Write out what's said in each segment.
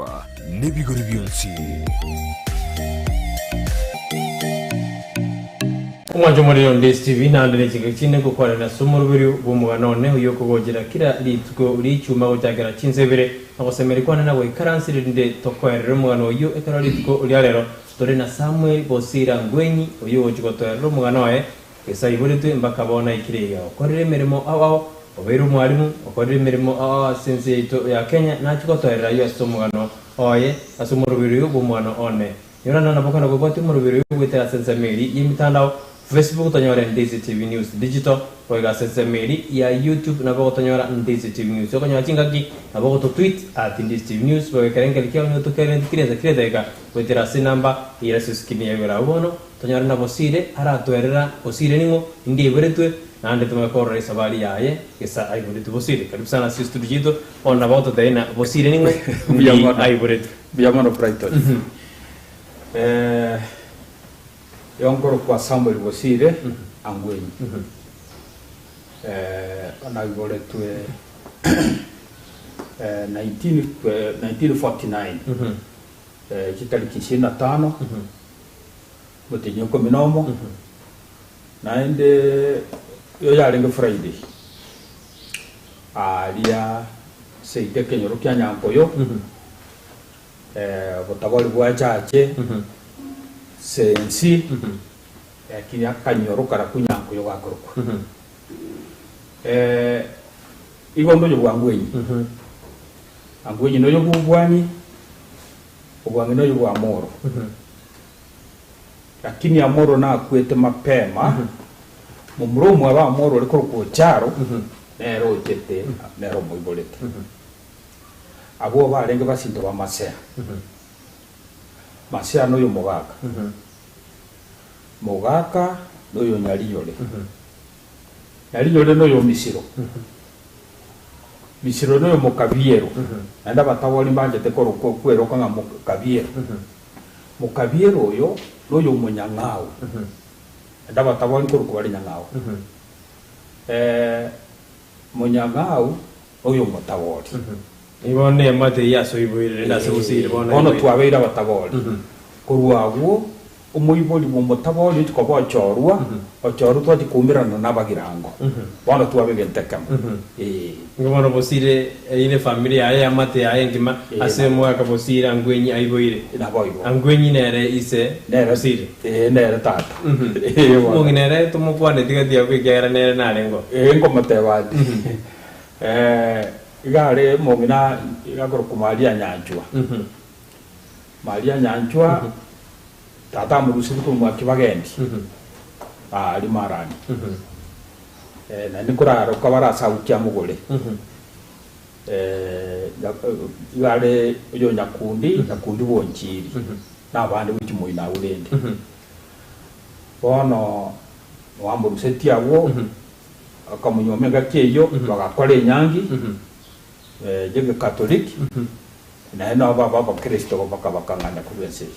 Ogotegererwa nebigori bionsi. Omwancho omorero onde STV naende ne chingaki chinde ngokwanera ase omoroberio bw'omogano one oyio okogochera kera rituko ri'echuma gochakera chinsa ibere na gosemeria kwane na goikaransa erinde tokoerere omogano oyio ekero rituko ria rero tore na Samuel Bosira Ngwenyi oyio ogochia gotoerera omogano oye Yeso aiboretwe mpaka bono aikire iga, okorire emeremo ao ao, obeire omwalimu, okorire emeremo ao ao ase ense yaito ya Kenya, nachie gotoerera ayio ase omogano oye, ase omoroberi oyo bw'omwano one. Nyorana nabo kana kobwatia omoroberi oyo goetera ase ensemo eria y'emitandao, Facebook tonyore Ndizi TV News Digital, goika ase ensemo eria ya YouTube nabo ogotonyora Ndizi TV News. Okonyora chingaki nabo ogototweet at Ndizi TV News, boigo ekerengerio kiao nigo tokerenti kera ensa kera edageka goetera ase enamba eyere ase escreen yago ere abwo bono. Tonyore na Bosire aratoerera Bosire ning'o indi aiboretwe naende tomanye korora esabari yaye gesa aiboretwe Bosire karibu sana ase estudio chiaito bono nabo ogototebia ng'a Bosire ning'o Mbuya indi mono. aiboretwe. Mbuya mono Brighton. Eh, yonkorokwa Samuel Bosire Angwenyi. Eh, naiboretwe eh, 19 eh, 1949 eh, chitariki ishirini na tano Omotienyi o ikomi na omo, naende eyo yarenge Friday, aaria seito ekenyoro kia Nyankoyo, obotabori bwa chache, sensi, lakini akanyoro karakwo Nyankoyo gakorokwa. Igo onde oyo bwa Angwenyi, Angwenyi noyo bwa obwani, obwang'ina noyo bwa Amoro. Lakini Amoro nakwete mapema, momura omwabo Amoro ore korokwa Ocharo, nere ochete, nere omoiborete. Abwo barenge basinto ba Masea. Masea noyo omogaka, mogaka noyo Nyarinyore, Nyarinyore noyo Misiro, Misiro noyo Mokabiero, naende abatabori mbanchete korokwa kweroka ng'a Mokabiero. Mokabiero oyo noyo omonyang'au, naende abatabori nkorokwa bare nyang'au. Monyang'au noyo omotabori. Igo nemate eyio ase oiboire, rende ase gosiire bono Bono aiboire. twabeire abatabori. Korwa agwo omoibori bw'omotabori ochi koba ochorwa, ochorwa twachia koumerana nabagirango. Bono twaba egento ekemo. Ee. Igo bono bosire eyio nefamiri yaye eamate yaye engima ase omogaka bosire Angwenyi aiboire. Naboigo. Angwenyi nere ise Nere bosire. Ee, nere tata. Ee, bono. Omong'ina ere tomokwaneti gati abwo ekiagera nere narengeo. Ee, nkomoteba ati, iga are omong'ina iga akorokwa Maria Nyanchwa. Maria Nyanchwa, tata amorusetie korwa mwaki bagendi, aaria Marani. Naende nkoraroka bare ase agwo Kiamogore. Iga are oyo Nyakundi, Nyakundi bw'Onchiri, na abande gochia moino agwo rende. Bono mwamorusetie agwo, akamonyuoma engaki eyio, bagakora enyangi y'Egekatoliki, naende nabo baba Abakristo bakabakang'ania korwa ense eye.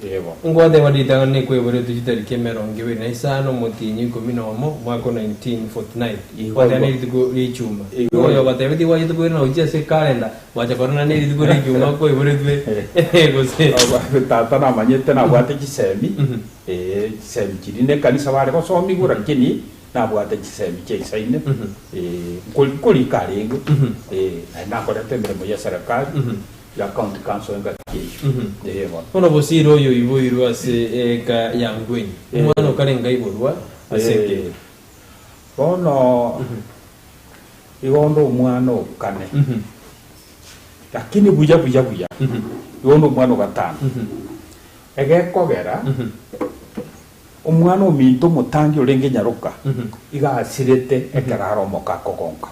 Ee bono. Ngwateba ritang'ani nekweboretwe chitariki emerongo ebere na isano omotienyi o ikomi na omo omwaka o 1949. Igo Gwateba igo. nerituko ri'echuma. Igo Nigo oyo igo. ogotebetie gwachete koirana gochia ase ekalenda gwacha korora nerituko ri'echuma kwaiboretwe gose. Tata namanyete nabwate chisemi, ee chisemi chiria na ekanisa bare gosomigwa lakini nabwate chisemi chiaisaine, ee nkorika arenge, ee naende nakorete emeremo ya eserekari. Ya county council engaki eyio. Ee bono. Bono bosire oyo oiboirwe ase eka ya ngwenyi, omwana okarenge aiborwa ase enka eyio. Bono igo onde omwana o kane, lakini buya buya buya, igo onde omwana o gatano. Egekogera, omwana ominto omotangi orenge nyaroka, iga asirete ekero are omoka akogonka.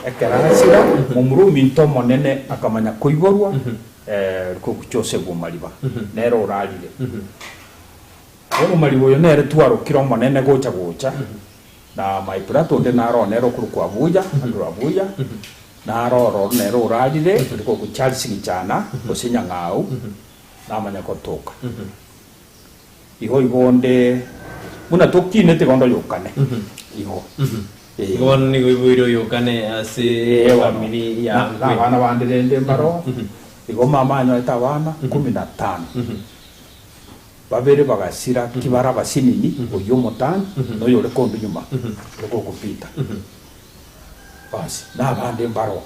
Ekero asira, momura ominto omonene akamanya koiborwa, rikoku Joseph Omariba, nere orarire. Bono Omariba oyo nere twarokire omonene gocha gocha, na my brother onde naro oo nere okorokwa Abuya, Andrew Abuya, naro ororo nere orarire, rikoku Charles Gichana, gose Nyang'au, namanya gotoka. Igo igo onde, buna tokinete igo onde oyokane, igo. Eh. Igo bono nigo oiboire oyokane ase Eh, bono. efamiri Na- ya na abana bande rende mbaro, igo mama anyorete abana kumi na tano. Babere bagasira ki bare abasinini, oyio omotang'i, na oyore kondu nyuma, ore gokopita. Basi, na abande mbaro.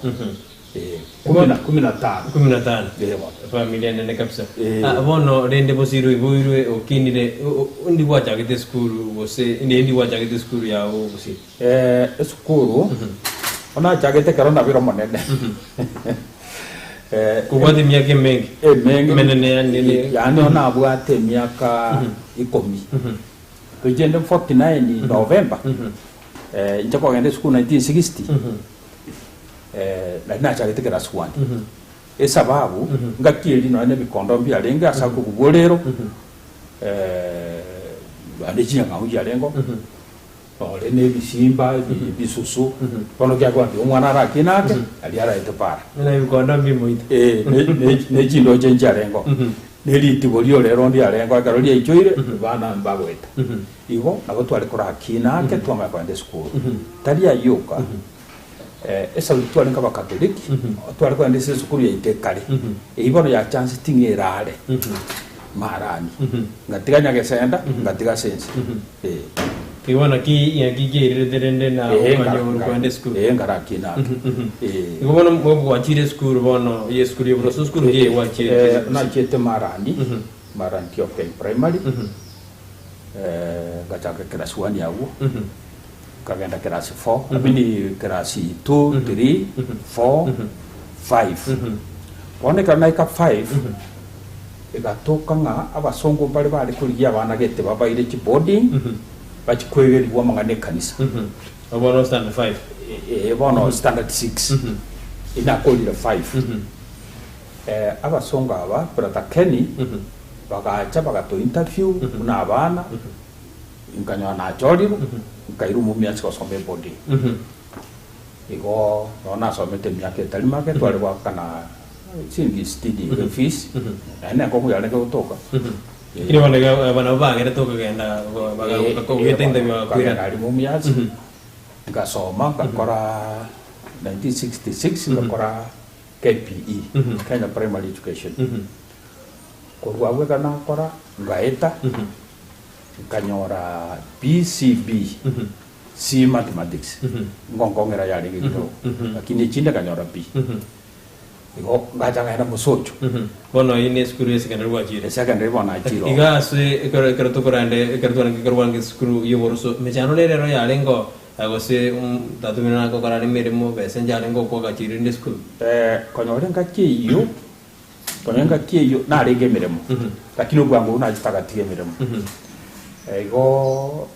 Eh, kumi na kumi na tano. Kumi na tano. Eh, bono. Efamiri enene kabisa. Eh. Ah, bono rende bosire oiboirwe okinire o- o- ndi gwachagete esukuru gose ndi ndi gwachagete esukuru yago gose? Eh, esukuru, bono nachagete ekero nabire omonene. Eh, Kobwate emiaka emenge. emenge. Emenene yaani ne- Yaani bono nabwate emiaka ikomi. Tochende 49 November, eh, inche kogenda esukuru 1960, eh, nari nachagete class one. Esababu, ngaki eria nonya na ebikondo mbiarenge ase akogubwa orero, eh, naende chinyang'au chiarengeo, Ore nebisimba, ebisusu, bono kiakwambia omwana arakine ake, aria araete para. Buna ebikondo mbimoito. Eh, ne- ne- ne chindoche nchiarengo, ne ritibo riorero ndiarengo ekero riaichoire, bana mbagoeta. Igo nabo tware korakina ake twamanya kogenda esukuru. Tari ayio oka, eh, esauti twarenge abakatoliki, tware kogenda ase esukuru yaito ekare, eyio bono ya chance ting'o erare, marani, ngatiga nyagesenda, ngatiga sense. Eh. Igo naki naki kiairerete rende na Eh, okonyorwa kogenda esukuru? Eh, ngarakina ake. Eh. Igo bono gwachire esukuru bono, ye esukuru ya oboroso esukuru ki gwachire? Eh, nachiete Marandi, Marandi Okay Primary, eh, ngachaka class one agwo, nkagenda class four, I mean class two, three, four, five. Bono ekero naika five, Egatoka ng'a abasongo mbare bare korigia abana gete babaire chiboarding, bachie koegerigwa amang'ana ekanisa. Abo bono standard five. Ee, bono standard six. Inakorire five. Eh, abasongo aba, brother Kenny, bagacha bagato interview buna abana, nkanyora nachorirwe, nkairwa Mumias gosoma eboarding. Igo nonya nasomete emiaka etari make tware goakana chiringi sitini iga efees, naende nenkong'u yarenge gotoka. Lakini bono iga aba nabo bagerete okogenda bagagoeta interview bagakoirana. Nkagenda aria Mumias, ngasoma ngakora 1966 ngakora KPE, Kenya Primary Education. Korwa abwo ekero nakora, ngaeta, nkanyora BCB. C mathematics ngonkong'era yarenge kidogo lakini echinde nkanyora B igo ngacha ng'enda mosocho. Bono eyio ne esukuru ya secondary gwachire. Esecondary bono nachire oo. Iga ase ekero ekero tokorande ekero twarenge ekero kwarenge esukuru ya oboroso mechando nere ero yarenge oo gose tata omino nagokora are emeremo besa nchiarenge okoagachire rende esukuru. Konyora engaki eyio konyora engaki eyio narenge emeremo lakini obwango obwo nachete agatiga emeremo. Igo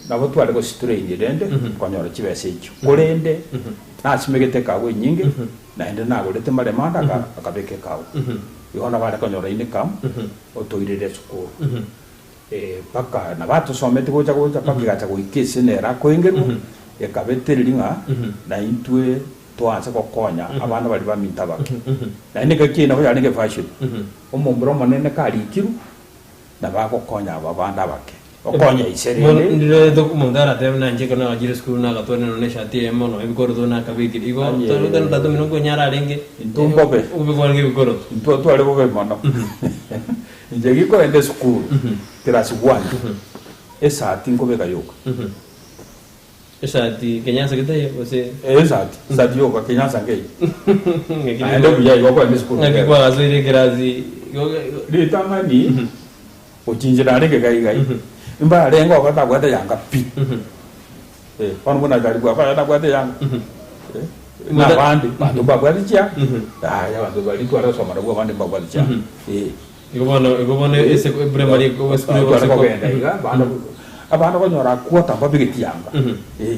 nabo tware gositrain rende konyora chibesa echio. Korende nasimegete ekawa enyinge naende nagorete maremo ande akabeka ekawa. Igo nabo are konyora income otoirere esukuru. Mpaka nabo atosometi gocha gocha mpaka egacha goika ase nere akoengerwa ekaba etereri ng'a naintwe twanse gokonya abana baria baminto abake. Naende engaki eye nabo yarenge efashion, omomura omonene karikirwe Nabo agokonya aba bande abake. Okonya ise Bono rende. ndire omonto aratebe buna inche ekero nagachire esukuru nagatwara nonya eshati eyemo nonya ebikoroto nakabekire. Igo Aye. tari tata omino nkonyara arenge Intwe mbobe. obobe kwarenge ebikoroto. Intwe tware bobe mono. Inche gikogenda esukuru, class one, esati nkobeka yoka. Esati kenyansa getaiyo gose? Eh, esati, esati yoka kenyansa nkeiyo. Ng'aki Naende buya igo okogenda esukuru Ng'aki kera. kwagasoire ekerasi Ritang'ani gochinchera arenge gai gai, mbarenge oo batabwate yanga pi. Eh, bono buna Jaribu aba nabwate yanga. Eh, na abande banto mbabwate chianga. Yaya abanto baria tware gosoma nabwo abande mbabwate chianga. Eh. Igo bono igo bono ese primary esukuru Tware gose kogenda iga abana abana okonyora akwota mbabegeti yanga. Eh.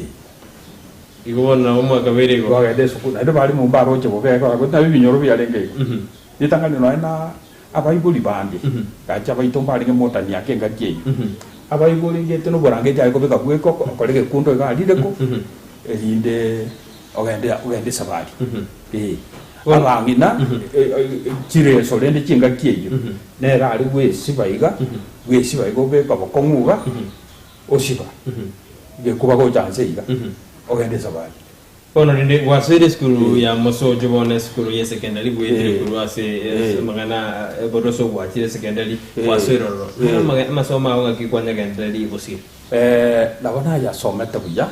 Igo bono nabo mwakabeire igo. Twagenda esukuru naende barimu mbaroche bobe ekero nabo ebinyoro biarenge igo. Ritang'ani nonya na abaibori bande, gachia baito mbarenge motani ake engaki eyio. Abaibori ngete noborangeti aye kobeka bweka okore egekundo iga arireko, erinde ogende ogende esabari. Eh, abang'ina chireso rende chingaki eyio, nere are gwesiba iga, gwesiba iga obeka bokong'u iga, osiba, gekuba gocha nse iga. Ogende esabari. Bono rende gwasoire esukuru ya mosocho bono esukuru ye secondary gwaetire korwa ase amang'ana korwa ase ogwachire secondary gwasoire ororo. Amasomo ao ng'aki kwanyagendereria gosira? Nabo nayasomete buya,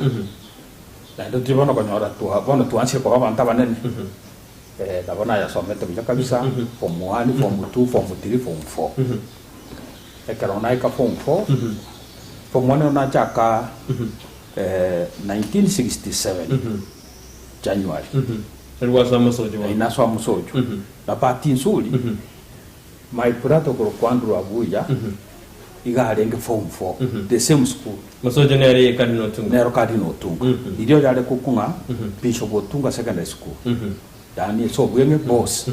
naende tiri bono konyora twa bono twanchire koba abanto abanene, nabo nayasomete buya kabisa, form one, form two, form three, form four. Ekero naika form four, form one nachaka 1967 January. Eri gwasoa mosocho bono. Eri nasoa mosocho. Na bahati nzuri, my brother okorokwa Andrew Abuya, iga arenge form four, the same school. Mosocho nere ye Cardinal Otunga. Nero Cardinal Otunga. Riria oyo are kokwa ng'a Bishop Otunga Secondary School, yaani ase obweng'e boss.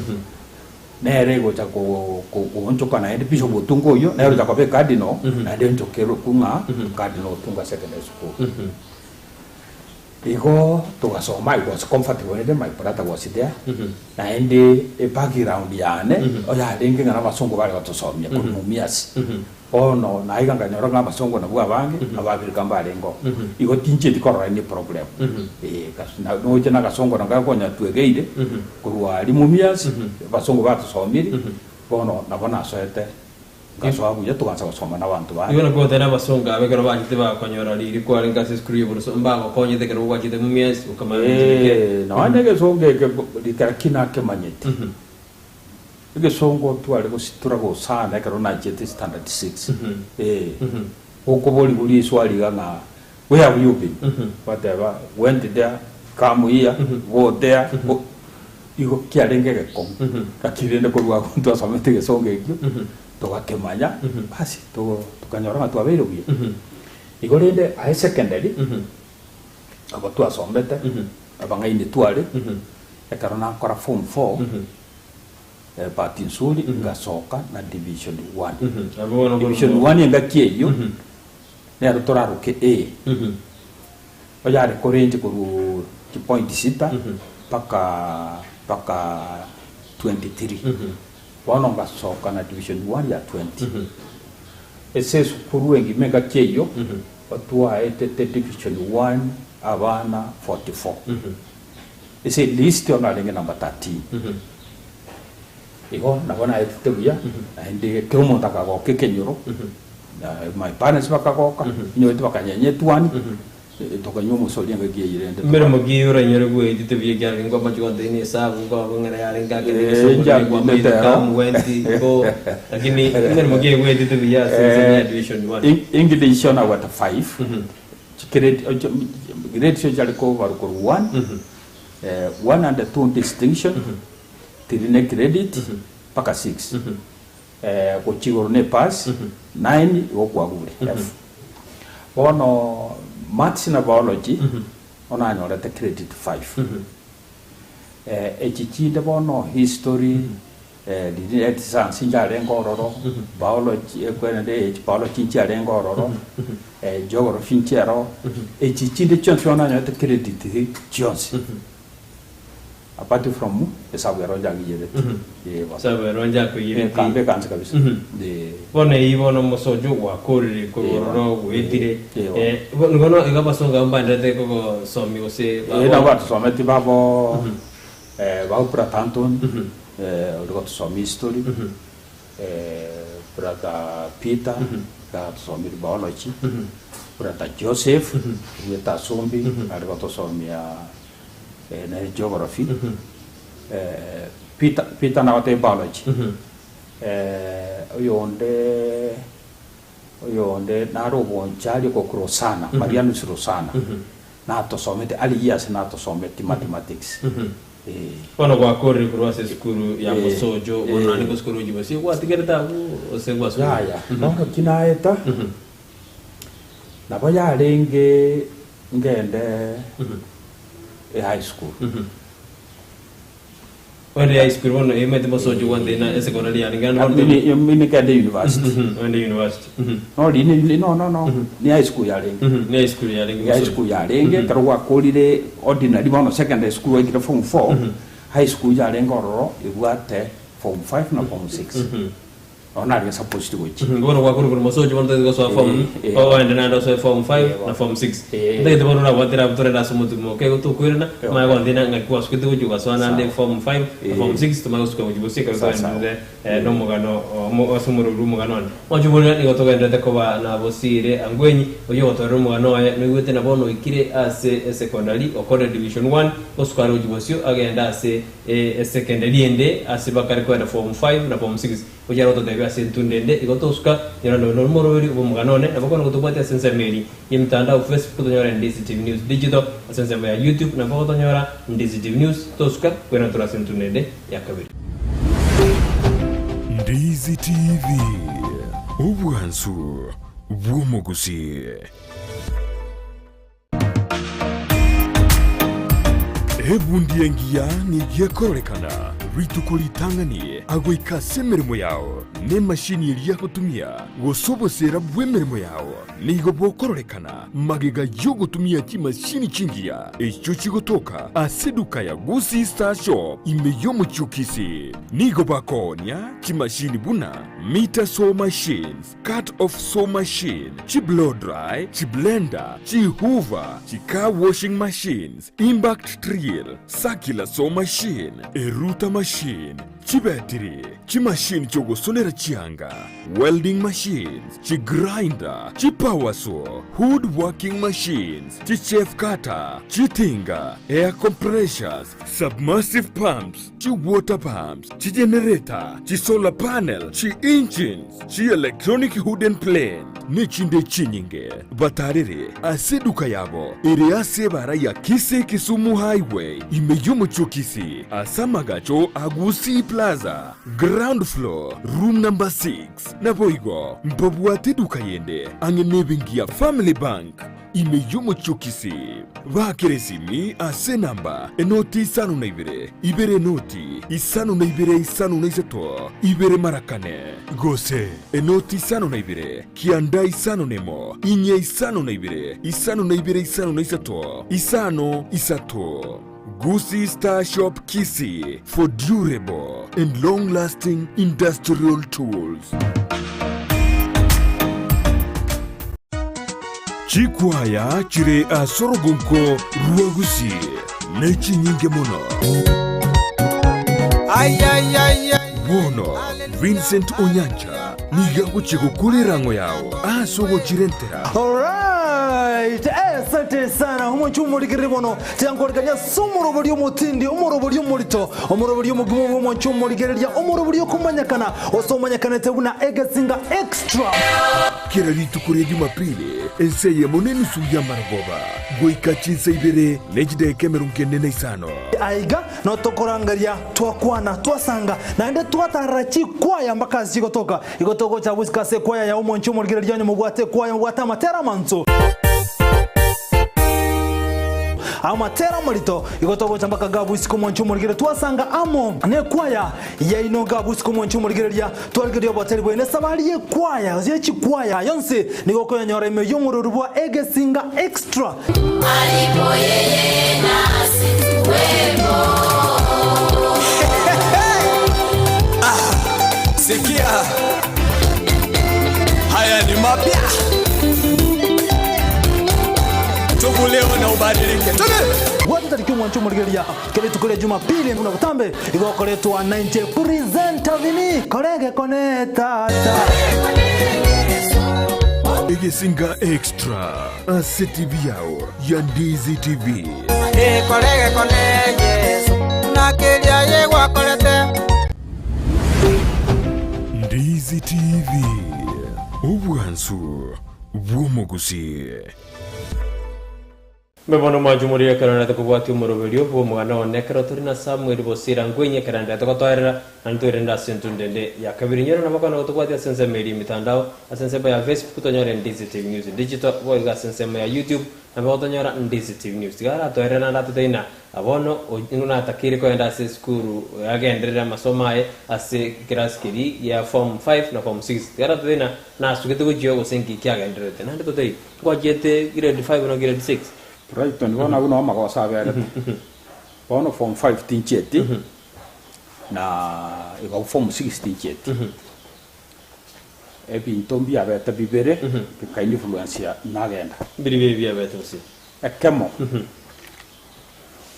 Nere egocha goonchoka naende Bishop Otunga oyio nere ocha koba ecardinal naende eonchokerwe ku ng'a Cardinal Otunga Secondary School. Igo togasoma I was comfortable rende my brother was there naende ebackground yane oyarenge ng'a nabasongo bare gotosomia korwa Mumias. Bono naiga nkanyora ng'a abasongo nabwo abange, Abaafrika mbarenge oo. Igo tinchieti korora any problem. Eh, kas- na- noche na agasongo nabo gakonya twegeire, korwa aria Mumias, abasongo batosomirie, bono nabo nasoete, nkasoa buya togansa gosoma na abanto bande. Igo nakwo goteba abasongo aba ekero bachete bakonyora riria kwarenge ase esukuru y'oboroso, mbagokonyete ekero gwachete Mumias, okamanya gochia Eh, nonya na egesongo eke rikera ki nakemanyete. Egesongo tware gositura gosana ekero nachiete standard six eh, gokoborigwa riswali iga ng'a where have you been? Gwateba went there, come here, go there, go igo kiarenge egekong'u lakini rende korwa abwo ntwasomete egesongo ekio togakemanya basi to tokanyora ng'a twabeire buya. Igo rende aye secondary, abo twasomete abang'aini tware, ekero nakora form four. Bahati nzuri ngasoka na division one. Division one engaki eyio nero toraroke A. Oyare korange korwa chipoint sita mpaka mpaka 23. Bono ngasoka na division one ya 20. Ase esukuru engima engaki eyio twaetete division one abana 44. Ase elist onye narenge number 13. Igo nabo naetete buya, naende kera omonto akagoka ekenyoro, na my parents bakagoka, inyorete bakanyenya etuani, tokanywa omosori engaki eyio rende toka. Emeremo ki oranyore gweetete buya ekiagera nkwamache gontebia na esabu nkoba ng'a yarenge ake na Eh, egesongo inche riria kwamaete aminete ero. come went go lakini emeremo ki egwetete buya ase ensemo ya division one? English nabwate five, Chigrade grade chiaye chiare kobarwa korwa one, one and two distinction, three ne credit, mpaka six. Gochia igoro ne pass, nine igo kwagure F. Bono maths na biology, bono nanyorete credit five. Echi chinde bono history, Riria echisayansi nchiarenge ororo, biology ekwerende echibiology nchiarenge ororo, geography nchiaroo, echi chinde chionsi bono nanyorete credit chionsi apart from esabu ero nchang'iyereti eh bono. Esabu ero nchakoiyereti. Ekambe ekansa kabisa eh. Bono eyio bono omosocho gwakorire korwa Eh, ororo gwaetire eh, bono. eh, bono igo abasongo abwo mbaenderete kogosomia gose Eh, nabo batosometie babo Bao brother Anthony, oria gotosomia history, brother Peter, iga atosomirie biology, brother Joseph, oruete Asumbi, are gotosomia nere geography, Peter, Peter nagotebia biology, oyonde oyonde nare obonchari okorokwa Rosana, Marianus Rosana. Natosomete aria years natosometi mathematics eh. Bono gwakorire korwa ase esukuru ya Eh, mosocho bono eh. naende gosukuru ochi gose gwatigerete abwo gose gwasukuru Yaya, bono ki naeta, nabo yarenge ngende e high school. Ore high school bono emete mosocho gwantebia na esecondary yarenge naende bono Mini mini ngende university. Ogende university. No rinde no no no ni high school yarenge. Ni high school yarenge Ni high mosocho. school yarenge ekero gwakorire ordinary bono secondary school waikire form 4 high school yarenge ororo ebwate form 5 na form 6. Nabo narenge supposed gochia. Bono gwakorwa korwa mosocho bono totagete gosoa form Eh, eh. oende naende osoe form 5 Eh, na bono. form 6. Eh. Ntagete bono orabwatera abwo torende ase omotumo oke igo tokoirana Eh, omanye gontena ng'aki gwasukete gochia ogasoa naende Sawa. form 5 na form Eh. 6 tomanye gosuka gochia bosio ekero Sawa, sawa. togenderete eh, nomogano omo ase omorweri bwa omogano one. Mwanche oborere nigo togenderete koba na bosire angwenyi oyio ogotorera omogano oye noigwete na bono oikire ase esecondary okorire division 1 gosuka are gochia bosio agende ase esecondary ende ase bakare koenda form 5 na form 6. Gochia gototebia ase entunda ende, igo tosuka, nyora nonya nomoroberi bw'omogano one, nabo kono gotobwatia ase ensemo eria y'emitandao Facebook tonyore Ndizi TV News Digital, ase ensemo ya YouTube nabo gotonyora Ndizi TV News, tosuka kwera tore ase entunda ende ya kabere. Ndizi TV, obwansu bw'omogusii. Ebundi engiya nigo ekororekana rituko ritang'ani agoika ase emeremo yao, na emashini eria agotumia, gose oboseera bw'emeremo yao nigo bokororekana magega y'ogotumia chimashini chingiya echio chigotoka ase eduka ya Gusii Star Shop ime y'omochie o Kisii. Nigo bakoonia chimashini buna meter saw machines, Cut off saw machine, chi blow dry, chi blender, chi hoover, chi car washing machines, impact drill, circular saw machine, eruta machine, chibetiri, chimachine chiogosonera chianga, welding machines, chi grinder, chi power saw, wood working machines, chi chaff cutter, chitinga, air compressors, submersive pumps, chi water pumps, chi generator, chi solar panel, chi engines, chi electronic wooden plane, nechinde chinyinge. Batarere ase eduka yabo ere ase ebara ya Kisii Kisumu Highway ime y'omochie o Kisii ase amagacho a Gusii Plaza, ground floor, room number 6. Naboigo mbabwate eduka yende ang'e nebenki ya Family Bank. Ime y'omochie o Kisii, baakere esimi ase enamba enoti isano na ibere, ibere enoti isano na ibere isano na isato, ibere mara kane, gose enoti isano na ibere, kianda isano na emo, inye isano na ibere, isano na ibere isano na isato, isano isato. Gusii Star Shop Kisii for durable and long lasting industrial tools. Chikwaya chire ase orogonko rwa Gusii nechinyinge mono. Bono Vincent Onyancha nigo agochia gokora erang'o yao ase ogochirentera. Alright, asante sana omonche omorigereri bono tiankorekania ase omorobori omotindi omorobori omorito omorobori omogima bwa omonche omorigereria omorobori okomanyekana ose omanyekanete buna egesinga extra. Kera rituko ria Jumapili, ense eyemo nenusu y'amarogoba, goika chinsa ibere ne chidaeka emerongo ene na isano. Aiga notokorangeria twakwana, twasanga, naende twatarera chikwaya mpaka ase chigotoka. Igo togocha gosika ase ekwaya ya omonche omorigereria onye mobwate ekwaya mobwate amatera amansu. Amatera amarito, igo togocha mpaka gabu isiko omonche omorigereria twasanga amo nekwaya yaino gabu isiko omonche omorigereria twarigereria oboteri bwaino esabari y'ekwaya gose y'echikwaya yonsi nigo okoyonyora ime y'omorori bwa egesinga extra. Alipo yeye nasi tuwepo. Sikia, haya ni mapya, tubu leo na ubadilike. Tubu. Bwata tariki omwancho omorigereria kera rituko ria Jumapili buna botambe igo okoretwa nainche presenter Vinny kore egekone tata. Egesinga Extra ase TV yao ya Ndizi TV. Ndizi TV, obwansu bw'omogusii. Mbe bono mwachumorire ekero narete kobwatia omoroberio bw'omogano one, ekero tori na Samueli bosira ngwenye ekero ndete gotoerera, naende toirende ase entunda ende ya kabere. Inyore nabo kona gotobwatia ase ensemo eria emitandao, ase ensemo ya Facebook tonyore Ndizi TV News Digital, boigo ase ensemo ya YouTube nabo gotonyora Ndizi TV News. Tiga aratoerere naende atotebie ng'a bono nigo natakeire kogenda ase esukuru agenderere amasomo aye ase ekerasi keria gia form 5 na form 6. Tiga aratotebie ng'a nasugete gochia gose nki kiagendererete. Naende totebie Ngwachiete grade 5 na grade 6. Brighton bono abwo noo amagoso aberete. Bono form 5 tinchieti, na igo form 6 tinchieti. Ebinto mbiabete bibere bika influencia nagenda. Mbiri biria biabete gose? Ekemo,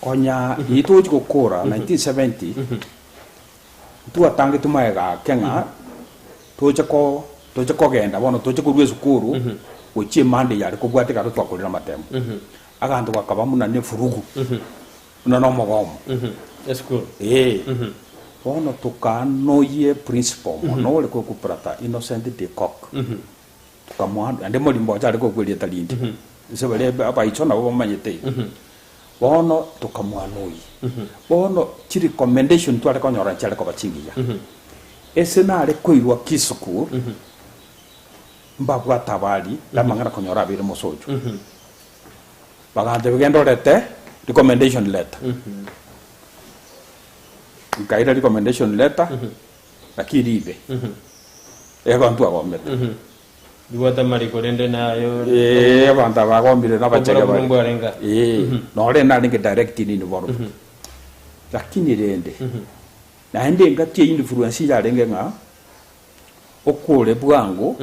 konya riria togochia gokora 1970, ntwatangetwe magega ake ng'a toche ko toche kogenda bono toche korwa esukuru gochia emande yare kobwate ekero twakorire amatemo. Aganto gakaba buna ne efurugu, buna na omogomo. Esukuru. Ee. Bono tokanoyie principal mono ore korokwa Brother Innocent de Kock. Tokamoa naende morimba ocha are korokwa erieta rinde. Inse baria abaicho nabo bamanyete igo. Bono tokamoanoyia. Bono chirecommendation tware konyora nchiare koba chingiya. Ase nare koirwa Kisukuru, mbabwate abari, amang'ana konyora abeire mosocho. Bagantebia genda orete recommendation letter. Nkaira recommendation letter, lakini ribe. Ego ntwagomete. Ribwate amariko rende nayo. Ee, abanto aba bagomire nabachege Obora bare. bwarenga. Ee, nore narenge direct involved. Lakini rende, naende engaki eye influence yarenge ng'a, okore bwango,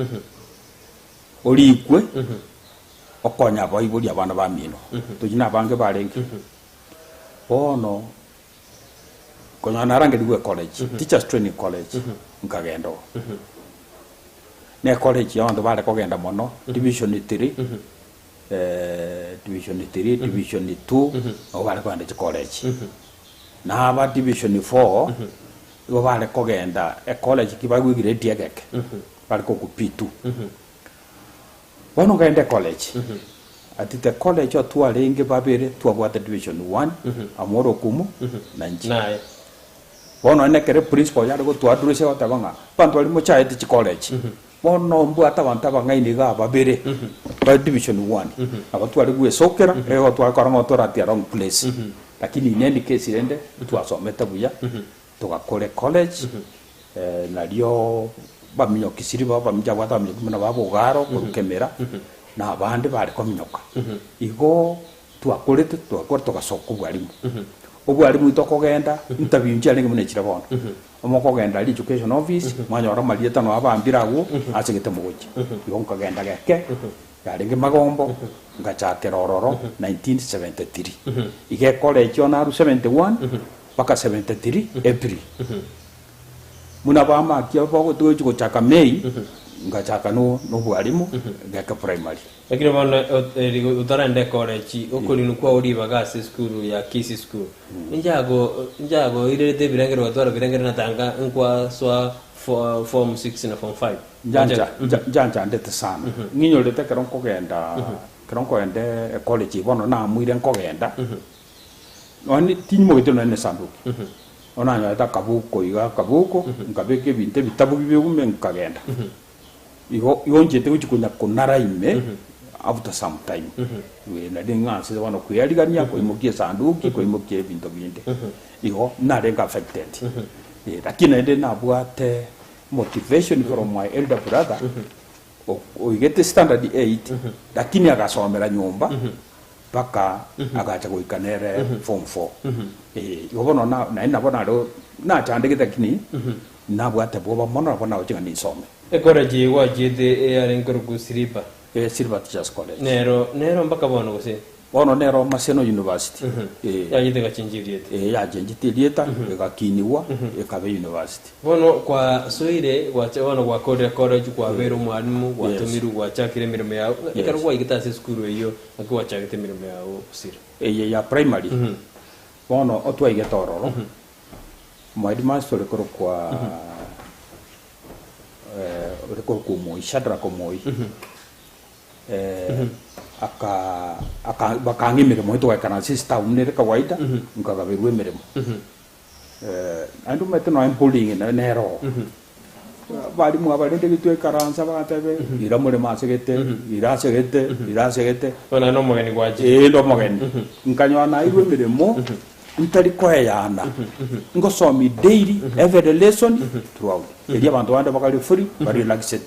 orikwe, okonye abaibori abana bamino. Tochi na abange barenge. Bono, konyora narangerigwe ecollege, Teachers Training College, nkagenda oo. Na ecollege abanto bare kogenda mono, division three, division three, division two, nabo bare kogenda chicollege. Naba division four, igo bare kogenda ecollege ki baigwe egrade egeke, bare korokwa P2. Bono nkagenda ecollege, at the college otwarenge babere twabwate division one, Amoro Okumu na inche. Naye. Bono onye ekero eprinciple yare gotoaddress egoteba ng'a abanto baria mochaete chicollege, bono mbwate abanto abang'aini igaa babere ba division one, nabo tware gwesokera ego twakora ng'a toratia wrong place. Lakini in any case rende twasomete buya, togakora ecollege, nario baminyoki siriba baminyoki abwate abaminyoki buna ba Bogaro korwa Kemera, na abande bare kominyoka. Igo twakorete twakora togasoka obwarimu. Obwarimu tokogenda, interview nchiarenge buna echire bono. Omokogenda aria education office, mwanyora amarieta noo abambire agwo, ase gete mogochia. Igo nkagenda geke, yarenge Magombo, ngachakera ororo 1973. Iga ecollege one arwa 71, mpaka 73 April. Buna bamakia bagotochi gochaka May, ngachaka no nobwarimu geke primary. Lakini bono otarenda ecollege, okorinwa kwao ribaga ase esukuru ya Kisii School, inchago inchagoirerete ebirengero ogatwara ebirengero natanga nkwasoa form six na form five. Njancha njanchandete sana, ng'inyorete ekero nkogenda ekero nkogenda ecollege bono naamwire nkogenda, Nonye tinyimogete nonye na esanduki, bono nanyorete akabuko iga akabuko, nkabeka ebinto ebitabu bibe nkagenda. Igo igo nchiete gochia konya konara ime after some time, nari ng'ansete bono koyarigania, koimokia esanduki, koimokia ebinto binde. Igo narenge affected. Lakini naende nabwate motivation from my elder brother, oigete standard eight, lakini agasomera nyomba. Mpaka agacha goika nere form four. Eh, igo bono na naende nabo naro nachandegete lakini nabwate bwoba mono nabo nagochia ng'a ninsome. Ecollege eye gwachiete eyarenge korokwa Siriba. Eh, Siriba Teachers College. Nero nero mpaka bono gose? Bono nero Maseno University. Eh. Yachete egachenchia erieta. Eh, yachenchete erieta, egakinigwa, ekaba university. Bono kwasoire gwacha bono gwakorire college kwabeire omwalimu gwatomirwe gwachakire emeremo yao ekero gwaigete ase esukuru eyio Naki gwachagete emeremo yao gosira? Eye ya primary bono otwaigete ororo omoheadmaster ore korokwa ore korokwa Omoi, Shadrack Omoi aka aka bakang'a emeremo togaikara ase esitown ere kawaida nkagaberwa emeremo. Naende omanyete nonya embullying nayo nere oo. Abalimu aba rende gitwaikaransa bagateba ira moremo ase gete, ira ase gete, ira ase gete. Bono naende omogeni gwachire. Ee inde omogeni. Nkanyora nairwe emeremo ntari koeyana, ngosomia daily every lesson throughout. Erio abanto bande bakare free, barelaxed.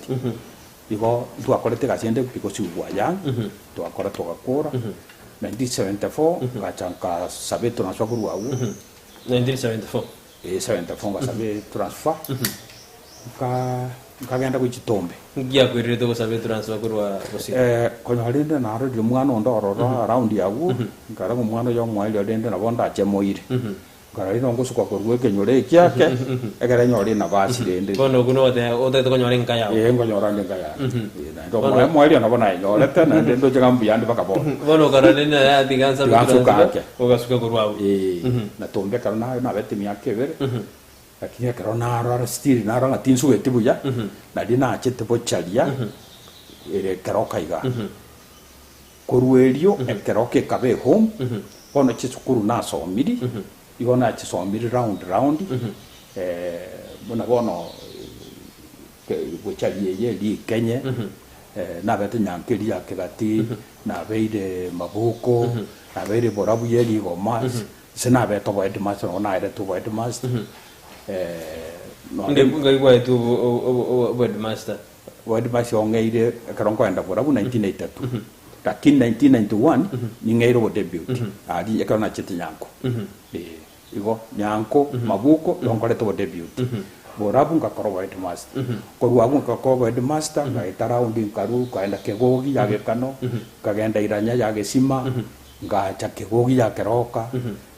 Igo ntwakorete egasi ende because we were young, twakora togakora. 1974 ngacha nkasaba etransfer korwa agwo. 1974. Ee 74 ngasaba etransfer. Nka nkagenda gochia Tombe. Nki giakoirerete gosaba etransfer korwa Bosire? Eh, konya rende narorire omwana onde ororo around agwo, nkarora ng'a omwana oyo omoerio rende nabo ndache moire. Nkarora rende ngosuka korwa ekenyoro eki ake, ekere nyore enabasi rende. Bono okwo nogoteba otagete konyora enka yao. Ee, nkonyora nde enka yane. Eh, naende omoe omoerio nabo nayenyorete, naende ndoche ng'a mbuya ande mpaka bono. Bono okarora rende naye atiga nsabe Tiga nsuke transfer, ake. ogasuka korwa abwo. Ee, na Tombe ekero naye nabete emiaka ebere, Lakini ekero narora still narora ng'a tinsugeti buya, nario nachete bocharia ere ekeroka iga. Korwa erio ekeroka ekaba ehome, bono chisukuru nasomiri, igo nachisomiri round round, buna bono gocharia eye eria ekenye, nabete nyankeria ya kegati, nabeire mabuko, nabeire borabu ya erigoma, Inse nabete oboheadmaster, nabo naeretwe oboheadmaster, nonye Ngai gwaetwe oboheadmaster? Oboheadmaster ong'eire ekero nkoenda borabu 1982, lakini 1991 ning'eire obodeputy aria ekero nachete Nyanko. Eh, igo Nyanko, Mabuko, igo nkorete obodeputy. Borabu ngakora oboheadmaster. Korwa abwo ngakora oboheadmaster, ngaeta round nkarwa nkaenda Kegogi ya Gekano, nkagenda Iranya ya Gesima, Ngacha kegogi ya keroka,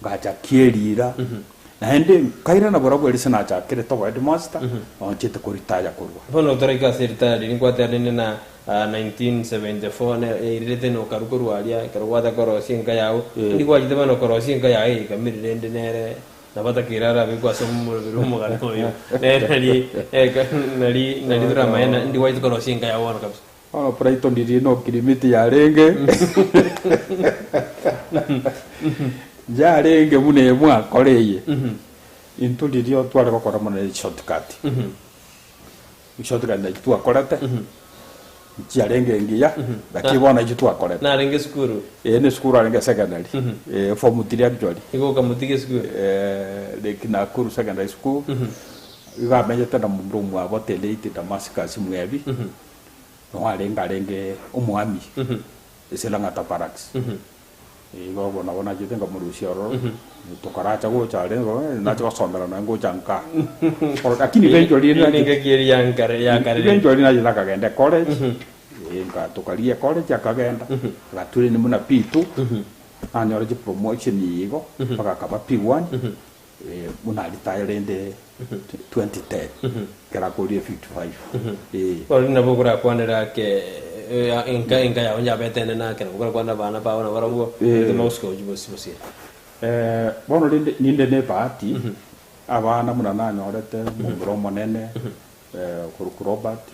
ngacha kierira, naende nkairana barabwo erio ase nachakerete oboheadmaster, nonchete koritaya korwa. Bono toraika ase eritaya riria nkwateanene na 1974 na yairerete na okarwa korwa aria ekero gwataka korosia enka yao. Indi gwachete bono korosia enka yao eyekamire rende nere nabo atakeire arabekwe ase omoroberi bw'omogano oyo. Nere nari nari nari toramanye na indi gwachete korosia enka yao bono kabisa. Bono Brighton riria nokirimiti yarenge yarenge buna eye mwakora eye intwe riria tware gokora mono ne shortcut shortcut nachi twakorete nchiarenge engiya lakini bono nachi twakorete. Narenge esukuru? Ee ne esukuru arenge secondary form three actually. Igo okamotiga esukuru? Lake Nakuru secondary school igo amenyete na momura omwabo the late Damascus Mwebi. Nigo arenge arenge omwami ase Lang'ata Barracks. Igo obo nabo nachete nkamorusia ororo, tokoracha gocha are nache gosomera nonya ngocha nka. Lakini eventually Eyio nengaki eria ya nkare ya kare rende. Eventually nachete akagenda ecollege, nka tokarigia ecollege akagenda, agatrain buna P2, nanyora chipromotion igo, mpaka akaba P1. Buna aritaya rende 2010 ekero akorire 55 eh. Bono nabo okorakwanera ake enka enka yao yabete enene ake nabo okorakwanera abana bao nabarabwo oteme gosuka gochia bosi bosire. Bono rende ninde ne ebahati abana buna nanyorete omomura omonene okorokwa Robert,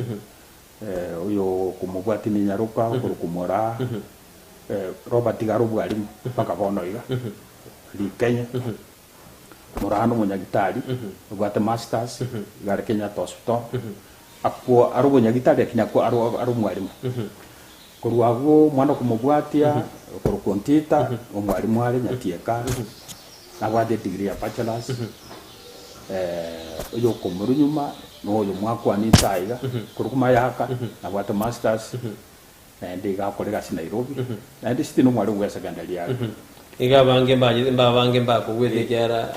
oyo okomobwatia ne nyaroka okorokwa Moraa, Robert iga are obwarimu mpaka bono iga, Rikenye. Moraa nomonyagitari, obwate masters, iga are Kenyatta Hospital, akwo are obonyagitari lakini akwo are are omwalimu. Korwa abwo omwana okomobwatia, okorokwa Ontita, omwalimu are Nyatieka, nabwate edegree ya bachelors, oyo okomorwa nyuma, noyo mwakwana inse aiga, okorokwa Mayaka, nabwate masters. Naende iga akore egasi Nairobi, naende still nomwalimu bwa secondary are. Iga abange mbaye mbabange mbakogwete ekiagera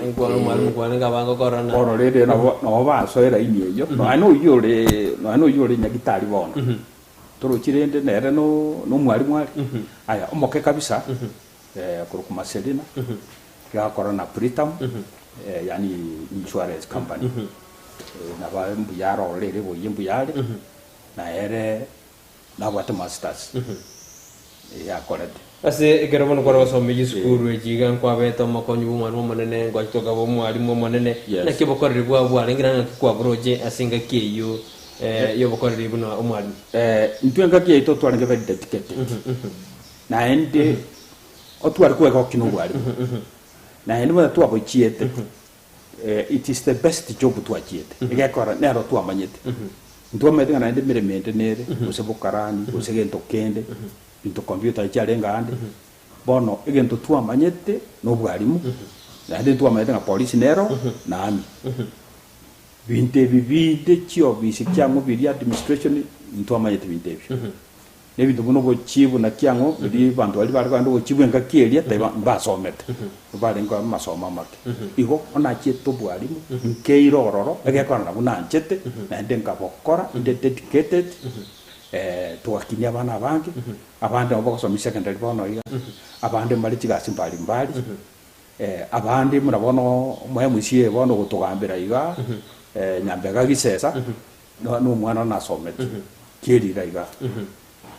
nkwane omwalimu kwane nigo abange okorora. Bono rende nabo nabo basoe elaini eyio, nonya na oyio ore nonya na oyio ore nyagitari bono, torochi rende nere no nomwalimu are. Aya, omoke kabisa okorokwa Marcelina, iga akora na Britam, yaani insurance company, nabo mbuya arore ere boyie mbuya are. Na ere nabwate masters eye akorete. Ase ekero bono kware gosoma chisukuru echi iga nkwabete omokonyi bw'omwalimu omonene, ngwachete okaba omwalimu omonene, naki obokoreri bwao bwarenge na naki kwaboroche ase engaki eyio y'obokoreri buna omwalimu? Intwe engaki yaito twarenge very dedicated, naende otware kwegokia na obwalimu, naende buna twabochiete. It is the best job twachiete, egekora nero twamanyete. Ntwamanyete ng'a naende emeremo ende nere, gose bokarani, gose gento kende, binto computer chiarenge ande. Bono egento twamanyete na obwalimu, naende ntwamanyete ng'a polisi nero, na army. Binto ebi binde chiofisi chiang'o biria administration, ntwamanyete binto ebio. Na ebinto buna obochibu naki ang'o, riria abanto baria bare kogenda obochibu engaki eria, taiba mbasomete, barenge amasomo amake. Igo onachiete obwarimu, nkeira ororo, egekora nabwo nanchete, naende nkabokora, inde dedicated, togakinia abana abange, abande nabo bagosoma secondary bono iga, abande mbare chigasi mbari mbari, abande buna bono omo MCA bono ogotogambera igaa, Nyambega Gisesa, na omwana nasomete kierira iga.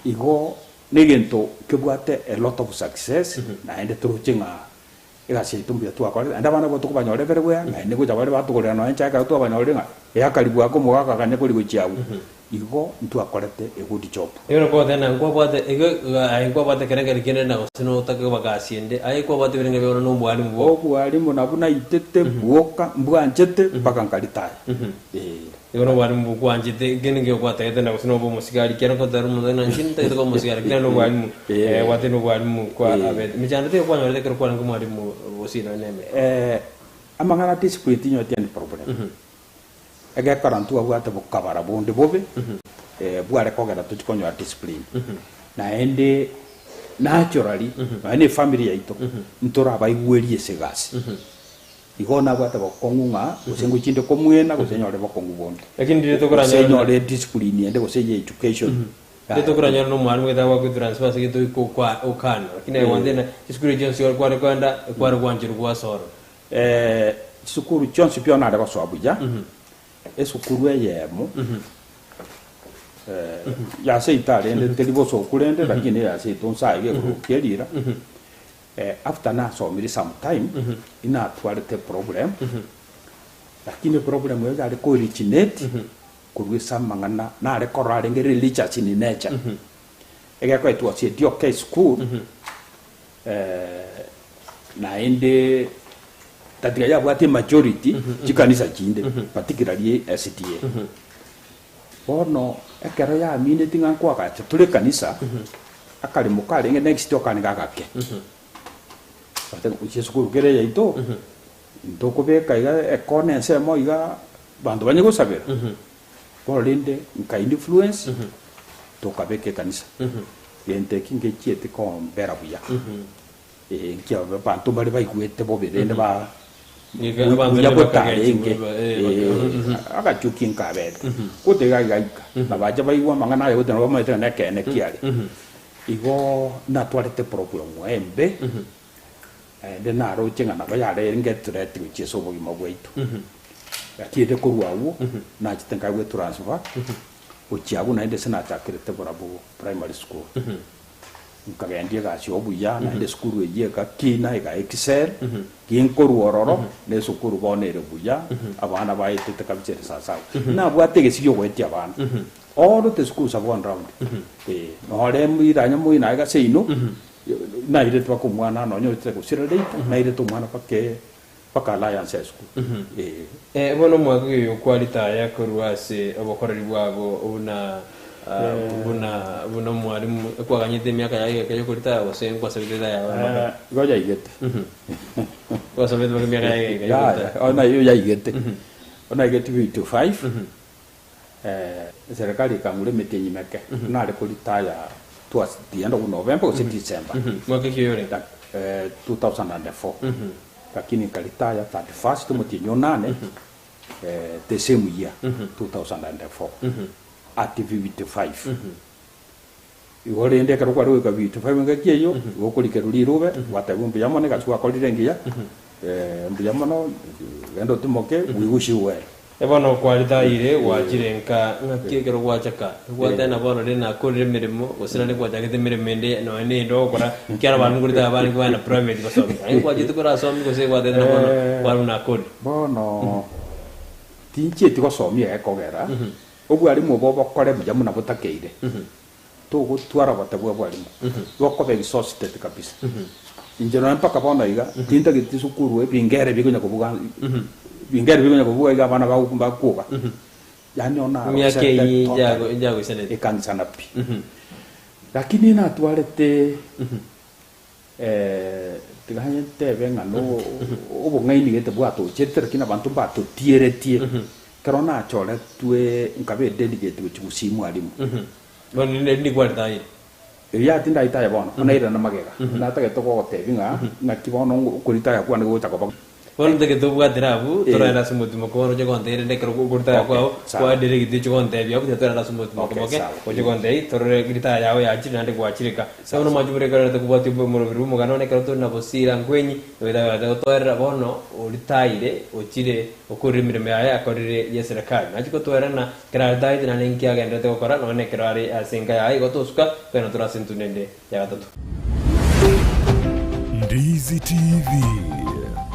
Igo negento kebwate a lot of success naende toroche ng'a egasi yaito mbuya twakorete naende abana abo tokobanyora everywhere naende gocha bare batogorera nonya enchake ekero twabanyorire ng'a eakari bwake omogaka akanya koria gochia abwo. Igo ntwakorete a good job. Ekero kwagoteba ng'a nkwabwate igo aye nkwabwate ekerengerio kende na gose notake koba gasi ende, aye kwabwate ebirengerio bia bono na obwarimu bwoka. Obwarimu nabwo naitete bwoka mbwanchete mpaka nkaritaya. Ee. Igo nobwarimu bokwanchete, kende nkeigo gwatagete na gose nobe omosigari, ekiagera okotera omonto ng'a inche ntagete koba omosigari, lakini naende obwarimu gwatagete nobwarimu kwa abete. Emechando teiyo kwanyorete ekero kwarenge omwarimu gose nonye na emeke. Amang'ana a discipline tinyoreti any problem. Egekora ntwabwate bokabara bonde bobe, bware kogera tochie konyora discipline. Naende naturally, nonya na efamiri yaito, ntorabaigwerie ase egasi. Igo nabwate bokong'u ng'a gose ngochie inde komwena gose nyore bokong'u bonde. Lakini riria Gose tokoranyora nyore discipline ende gose eye education. Riria tokoranyora na omwalimu gete agwakwe transfer ase gete oike okwa okana. Lakini aye gwancha na chisukuru echio chionsi kware koenda ekware gwancherwa gwasoa ororo. Chisukuru chionsi pi nare gosoa buya, esukuru eyemo ya seito arende teri bosoku rende lakini eya seito nsa iga egorokia erira, after nasomire some time, inatwarete eproblem, lakini eproblem eyo yare ko originate korwa ase amang'ana nare korora arenge religious in nature. Egekora it was a DOK school, Naende tatiga yabwate emajority chikanisa chinde particularly SDA. Bono ekero yamineti ng'a nkoagacha tore ekanisa, akaremo karenge next door karenge agake. Gochia esukuru kere yaito, ntokobeka iga ekona ensemo iga abanto banye gosabera. Bono rende nka influence tokabeka ekanisa. Gento eki ngechiete kombera buya. Ee, nki abanto mbare baigwete bobe rende ba Nigo abanto buya rende botarenge. bakagechigwa ba- eh, baka- Ee, agachuki nkabete. Gote iga igaika. Na bacha baigwa amang'ana aye gote nabo bamaete ng'a nekeene kiare. Igo natwarete problem embe, naende naroche ng'a nabo yarenge ethreat gochia ase obogima bwaito. Lakini rende korwa agwo, nachete nkaegwa etransfer, gochia agwo naende ase nachakerete borabu primary school. Nkagendia egasi oo buya, naende esukuru eyio egakina ega excel, ginkorwa ororo, na esukuru bono ere buya, abana baetete kabisa ere sawasawa. Nabwate egesi giogoetia abana, all the schools have gone round, eh, nore moiranye moino aiga seino, nairete mpaka omwana nonye ochete gosira later, nairete omwana mpaka mpaka Alliance High School, eh. Eh, bono omwaka oyo kwaritaya korwa ase obokoreri bwago buna buna buna omwalimu, ekwaganyete emiaka yaye egeka yokoritaya gose nkwasabete ritaya yago mpaka? Igo yaigete. Gwasabete mpaka emiaka yaye egeka Yaya, yokoritaya? ona eyio yaigete. Ona yaigete 55, eserekari ekang'ura emetienyi meke, nare koritaya towards the end of November gose December. Mwaka ki oyo orenge? 2004. Lakini nkaritaya 31st omotienyi onane the same year 2004 at 55. Igo rende ekero kware goika 55 engaki eyio, igo okorikerwa rirube, gwatebiwa mbuya mono egasi gwakorire engiya, mbuya mono, genda otimoke, we wish you well. Bono kwaritayire gwachire nka ng'aki ekero gwachaka gwatena bono rende nakorire emeremo gose naende gwachagete emeremo ende nonya na ende ogokora ekiagera abanto nkoritaya barenge kogenda private gosomia naende kwachete korasomia gose gwatebete ng'a bono kware buna nakorire. Bono tinchieti gosomia egekogera obwarimu obo obokore buya buna botakeire togotwara gotebwa obwarimu bokoba exhausted kabisa. Inche nonya mpaka bono iga tintageti sukuru ebingere bikonya kobuga bingere bikonya kobuga iga abana bago bakwoga yaani ona Emiaka arosete eyio totally injago injagoisanete. ekangisana pi. Lakini natwarete tiga ntebe ng'a no obong'aini gete bwatocherete lakini abanto mbatotieretie ekero nachoretwe nkaba edelegate gochia gusii mwalimu. Bono rinde rinde kwaritayire. Erio atindaete aye bono, nairana magega, natagete gogotebia ng'a ng'aki bono okoritaya kwane gogocha koba. Bono ntagete obwatire abwo, Eh. toragende ase omotimoko bono oche gontebia rende ekero okoritaya Okay, kwao, sawa. kwadire egento oche gontebia abwo, tiga toragende ase omotimoko Okay, moke, sawa. oche gontebia torore ritaya yao yachire naende gwachireka. Sawa, Bono sawa. mwanche buna ekero narete kobwatia omoroberi bw'omogano one ekero tore na Bosira Nkwenyi, oyo gotoerera bono oritaire ochire okorire emeremo yaye akorire y'eserekari. Nachia gotoerera Ekero aretaete naende inki agenderete gokora nonya nekero are ase enka yaye, igo tosuka kogenda tore ase entunda ende ya gatato. Ndizi TV,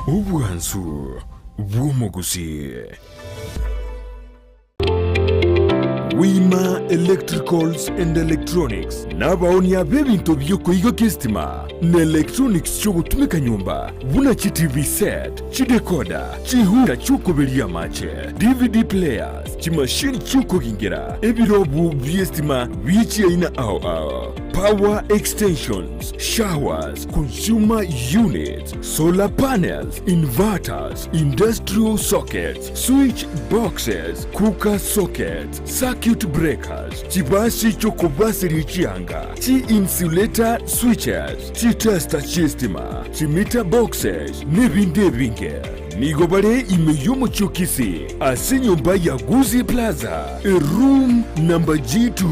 obwansu bw'omogusii. Wima Electricals and Electronics nabaonia b'ebinto bi'okoigokia esitima na electronics chi'ogotumeka nyomba buna chi TV set, Chidekoda, chihuka chi'okoberia amache, DVD players, chimashini chi'okogingera, ebirobu bi'estima bie chiaina ao ao, power extensions, showers, consumer units, solar panels, inverters, industrial sockets, switch boxes, cooker sockets, circuit breakers, chibasi chi'okobaseria chianga, chi-insulator switches, chitester chi'estima, chimeter boxes, nebinde ebinge. Nigo bare ime y'omochie o Kisii, ase enyomba ya Gusii Plaza, eroom number G2.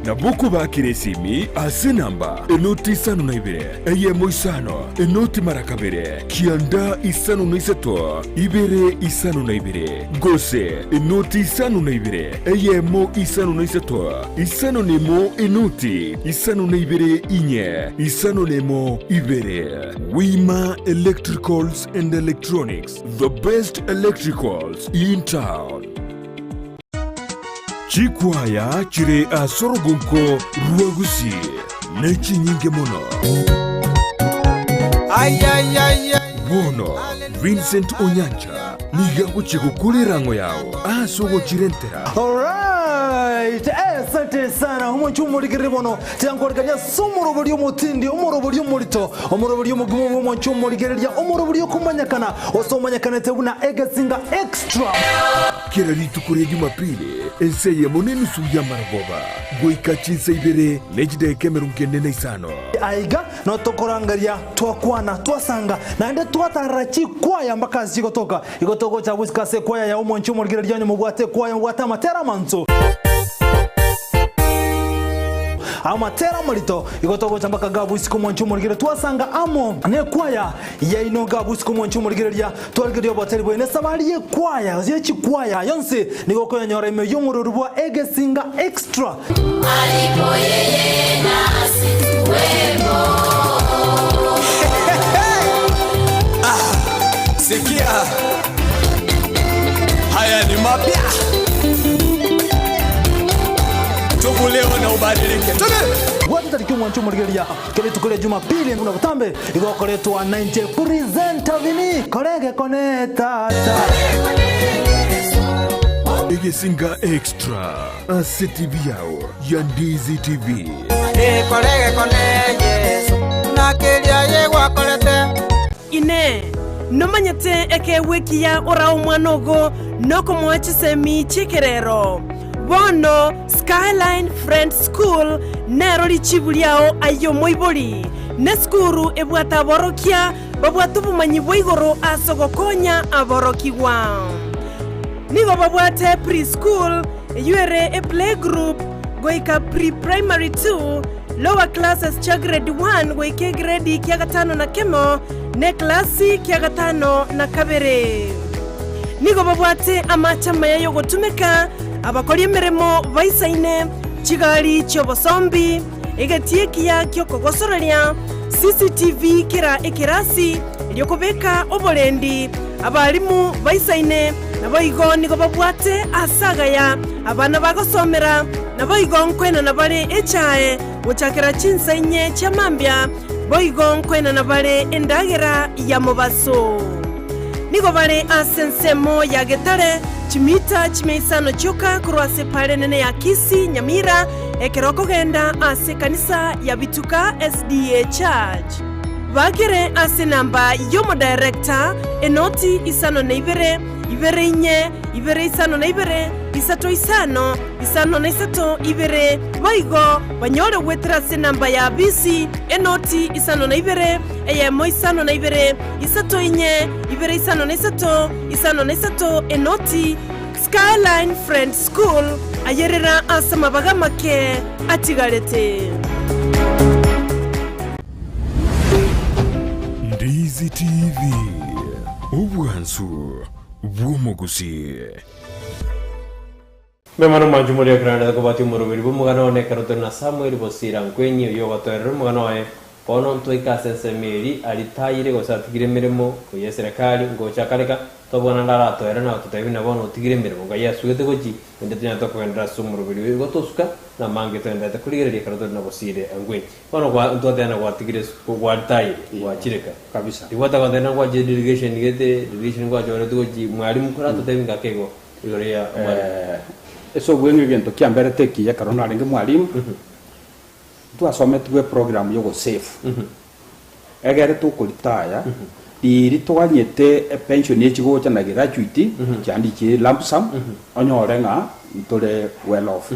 Nabo okobakera esimi ase enamba enoti isano na ibere, eyemo isano, enoti mara kabere, kianda isano na isato, ibere isano na ibere, gose enoti isano na ibere, eyemo isano na isato, isano na emo enoti isano na ibere inye, isano na emo ibere. Wima Electricals and Electronics, the best electricals in town. Chikwaya chire ase orogonko rwa Gusii nechinyinge mono. Bono Vincent Onyancha nigo agochia gokora erang'o yao ase ogochirentera. Alright, asante sana omonche omorigereri bono tiankorekania ase omorobori omotindi omorobori omorito omorobori omogima bwa omonche omorigereria omorobori okomanyekana ose omanyekanete buna egesinga extra. Kera rituko ria Jumapili, ensa eyemo na enusu y'amarogoba, goika chinsa ibere ne chidaeka emerongo ene na isano. Aiga notokorangeria twakwana twasanga naende twatarera chikwaya mpaka ase chigotoka. Igo togocha gosika ase ekwaya ya omonche omorigereria onye mobwate ekwaya mobwate amatera amansu. Amatera amarito igo togocha mpaka gabu isiko omonche omorigereria twasanga amo nekwaya yaino gabu isiko omonche omorigereria twarigereria oboteri bwaino esabari yekwaya ye chikwaya yonsi nigo okoyonyora ime y'omorori bwa egesinga extra. Alipo yeye nasi tuwepo. Sikia, haya ni mapya, tubu leo na ubadilike. Tubu. Bwate tariki omwancho omorigereria kera rituko ria Jumapili buna botambe igo okoretwa nainche presenter Vinny korege kone tata. Egesinga Extra ase TV yao ya Ndizi TV. Inee! Nomanyete ekeegwa ekiya orae omwana ogo nokomoa chisemi chi'ekerero? Bono Skyline Friends School nero richibu riao aye omoibori, nesukuru ebwate aborokia babwate obomanyi bwa igoro ase ogokonya aborokigwa. Nigo babwate pre-school, eyio ere eplaygroup goika pre-primary 2, lower classes chia grade 1 goika egredi kia gatano na kemo, na eklasi kia gatano na kabere. Nigo babwate amache amaya y'ogotumeka, abakori emeremo baisaine, chigari chi'obosombi, egetii ekiya gi'okogosoreria, CCTV kera ekerasi, erio kobeka oborendi, abalimu baisaine, naboigo nigo babwate aase agaya abana bagosomera, naboigo nkoenana bare echae gochakera chinsa inye chia mambia, boigo nkoenana bare endagera ya mobaso. Nigo bare ase ensemo ya Getare, chimita chimia isano chioka korwa ase epaara enene ya Kisii, Nyamira, ekero okogenda ase ekanisa ya Bituka SDA Church. Bakere ase enamba y'omodirector, enoti isano na ibere, ibere inye, ibere isano na ibere, isato isano, isano na isato, ibere. Boigo banyore goetera ase enamba ya bisi, enoti isano na ibere, eyemo isano na ibere, isato inye, ibere isano na isato, isano na isato, enoti. Skyline Friends School, ayerera ase amabaga amake atigarete. Ndizi TV, obwansu bw'omogusii. Mbuya mono mwanche moria ekeranete kobwatia omoroberi bw'omogano one ekero tore na Samuel Bosira Nkwenyi oyio ogotoerera omogano oye. Bono ntwaike ase ensemo eri aritayire gose atigire emeremo koyia eserekari ngocha akareka tobwana ndaratoere na gototebia buna bono otigire emeremo ngai asugete gochi ende tonyarete kogenderera ase omoroberi oyo igo tosuka namange toenderete korigereria ekero tore na Bosire Nkwenyi. Bono gwa ntwateba na gwatigire gwaritayire gwachireka Kabisa. Tibwata goteba na gwachire delegation gete delegation gwachoretwe gochi mwalimu koratotebie ng'ake igo. Igoro ya omwalimu. Ase obweng'e egento kiamberete ekiya ekero narenge mwalimu, ntwasometigwe eprogram ya ogosave. Egere tokoritaya, riiri toganyete epension echi gocha na gratuity, chiandi chire lump sum, onyore ng'a ntore well off.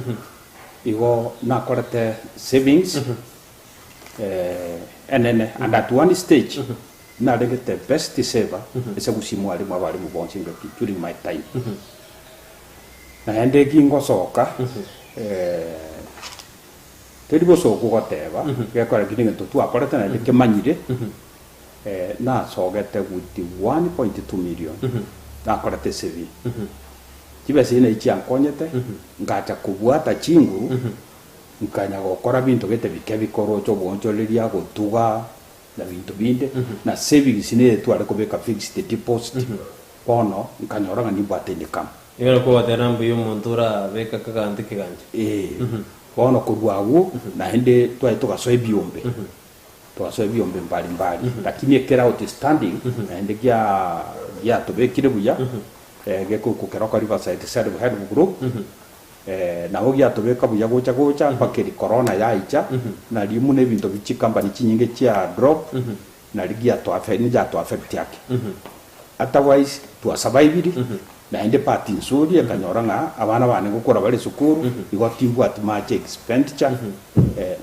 Igo nakorete savings enene and at one stage Narenge the best saver ase gusii mwalimu abalimu bonsi engaki during my time. Naende eki ngosoka teri bosoku goteba gekora ki negento twakorete naende kemanyire nasogete with 1.2 million nakorete esaving. Chibesa echi nachi chiankonyete ngacha kobwata chinguru nkanya gokora binto gete bike bikoroche oboonchoreria gotuga na binto binde, na savings nere tware kobeka fixed deposit, bono nkanyora ng'a nimbwate income. Igo nakwo ogoteba mbuya omonto orabeke akaganto ekegancha. Ee, bono korwa agwo naende twaye togasoa ebiombe, togasoa ebiombe mbali mbali, lakini ekere outstanding naende gia giatobekire buya, gekorokwa Keroka Riverside Self Help Group, Nabo giatobeka buya gocha gocha mpaka eri corona yaicha, nario buna ebinto bi chicompany chinyinge chia drop, nario giato affect nigiato affect ake. Otherwise twasurviviri, naende bahati nzuri ekanyora ng'a abana bane ngokora bare esukuru, igo timbwati much expenditure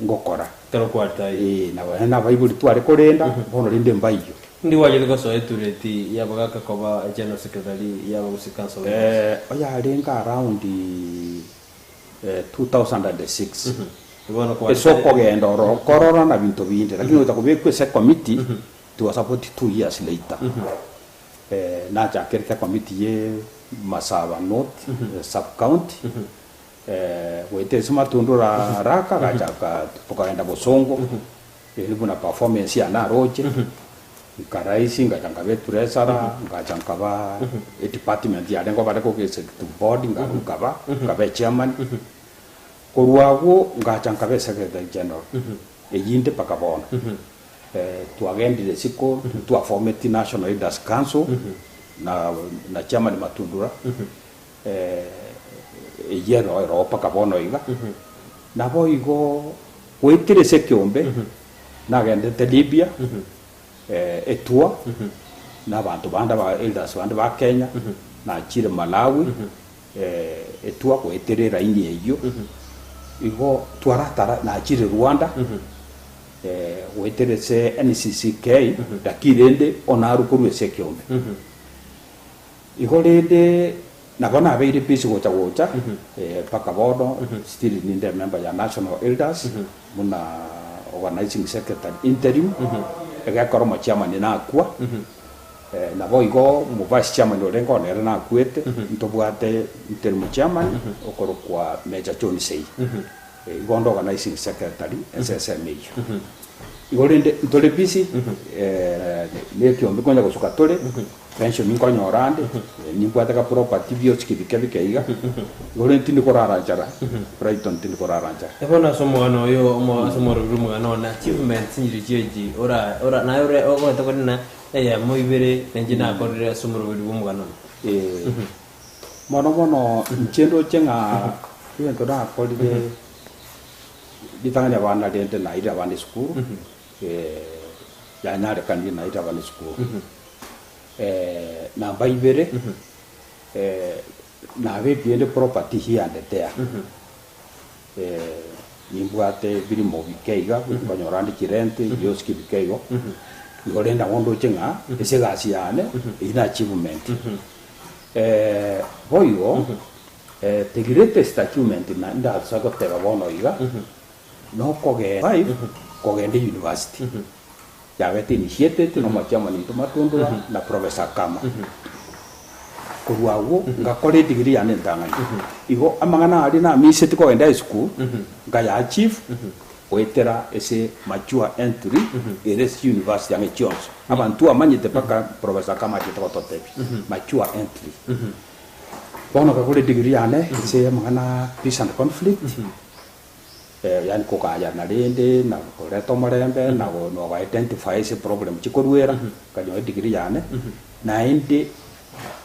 ngokora. Ekero kwaritaire. Ee, nabo naende abaibori tware korenda, bono rende mbaiyo. Ndi gwachete gosoa etureti y'abagaka koba general secretary y'Abagusii Council of Elders? Oyarenge around 2006 Bono ase kwaritaire. okogenda ororo korora na binto binde lakini gocha kobekwa ase ecommittee it was about 2 years later. Nachakerete ecommittee ye Masaba North sub county goeta ase matundura haraka gachaka tokagenda Bosongo. Erio buna performance yane aroche, nkaraisi ngacha nkaba etreasurer, ngacha nkaba edepartment yarenge bare koga executive board nkarwa nkaba, nkaba echairman. Korwa abwo ngacha nkaba esecretary general, eyio inde mpaka bono. Twagendire isiko, ntwaformeti National Leaders Council na na chairman Matundura, eyio ero ero mpaka bono iga. Naboigo goetera ase ekeombe, nagendete Libya, etour, na abanto bande aba elders bande ba Kenya, nachire Malawi, etour goetera eraini eyio, igo twaratara, nachire Rwanda, goetera ase NCCK, lakini rende onarwe korwa ase ekeombe. Igo rende nabo nabeire busy gocha gocha mpaka bono still ninde emember ya National Elders buna organizing secretary interim egekora omochairman nakwa nabo igo omo vice chairman orenge one ere nakwete ntobwate interim chairman okorokwa Major John Sei igo onde organizing secretary ase ensemo eyio. Igo rende ntore busy ne ekiombe konya gosuka tore. Pension nkonyora ande, nimbwate ka property biosi bike bike iga, igo rende tindi korara nchara, Brighton tindi korara nchara. Bono ase omogano oyo omo ase omorobiri omogano one achievements nchiria echi ora ora naye ore ogoeta kore na eyemo ibere nainche nakorire ase omorobiri bwa omogano oyo. Eh, mono mono inche ndoche ng'a egento nakorire ritang'ani abana rende nairire abana esukuru, yanyarekanire nairire abana esukuru. Namba ibere, Nabekire inde property here and there, nimbwate ebirimo bike iga, nkonyora ande chirent, ebioski bike igo, igo rende nabo ndoche ng'a ase egasi yane, eyio na achievement. Boigo, the greatest achievement na ndase goteba bono iga, nokogenda five, kogenda university, yabete initiated na omochairman oito Matundura na Professor Kama. Korwa agwo ngakora edegree yane entang'ani. Igo amang'ana aria namiseti kogenda high school, nkaya achieve goetera ase mature entry ere ase university ang'e chionsi. Abanto twamanyete mpaka Professor Kama achete gototebia, mature entry. Bono ngakora edegree yane ase amang'ana peace and conflict. Yaani kogayana rende na koreta omorembe na go na go identify ase problem chikorwera, nkanyora edegree yane, naende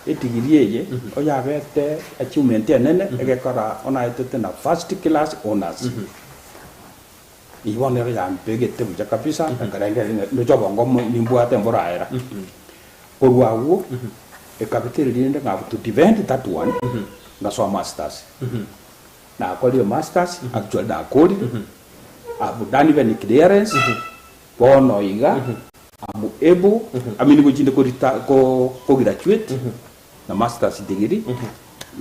edegree eye oyabete achievement enene egekora onaetete na first class honours. Eyio bono nero yambegete buya kabisa, nkarengereria ng'a ndoche obongo mo nimbwate mboraera. Korwa agwo, ekabete rende ng'a to defend that one, ngasoa masters. Nakorire masters, actually nakorire, I've done even clearance, bono iga am able, I mean gochinde korita ko kograduate na masters degree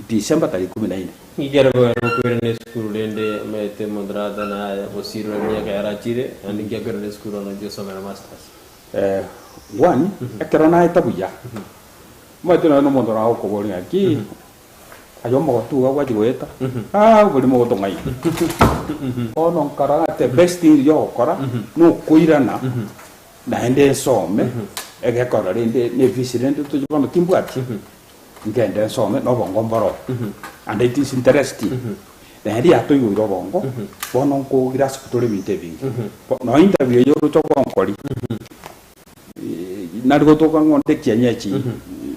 December tarehe ikumi na ine. Ekero kogenda gokoirana esukuru rende omanyete omonto na aya gosirwa emiaka yarachire naende nki akoirana esukuru bono gochia gosomera masters. One, ekero naeta buya, omanyete nonye na omonto nagokoboria ng'aki. Aye omogotu iga gwachia goeta, aah oborimo ogotong'aina. Bono nkarora ng'a the best thing yogokora nokoirana naende nsome, egekora rende na efees rende tochi bono timbwati, ngende nsome na obongo mboro and it is interesting. Naende yatoigoire obongo, bono nko grasp tore ebinto ebinge. Bo nonya interview eye oroche ogonkori. Nare gotoka ng'a onde kienyechi